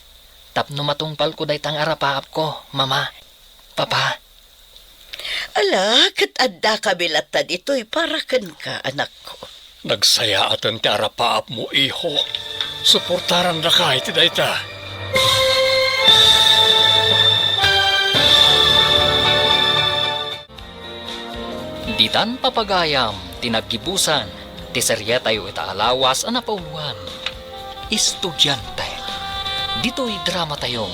tapno matungpalko dayta nga arapaapko, Mama, Papa. Ala, ket addakami latta ditoy para kenka, anakko. Nagsayaaten ti arapaapmo, iho. Suportarannaka iti dayta. Ditan papagayam ti naggibusan ti serietayo ita a lawas a napauloan, Estudiante. Ditoy dramatayo,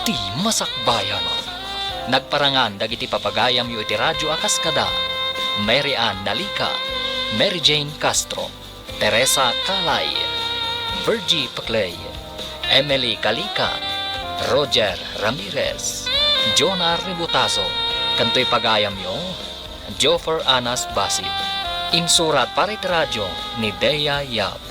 Ti Masakbayan. Nagparangan dagiti papagayamyo iti radyo a kas kada Mary Ann Nalica, Mary Jane Castro, Teresa Calay, Virgie Paclay, Emily Calica, Roger Ramirez, Jonah Ributaso, ken toy pagayamyo, Joffer Anas Basit. Insurat para iti radyo ni Dea Yap.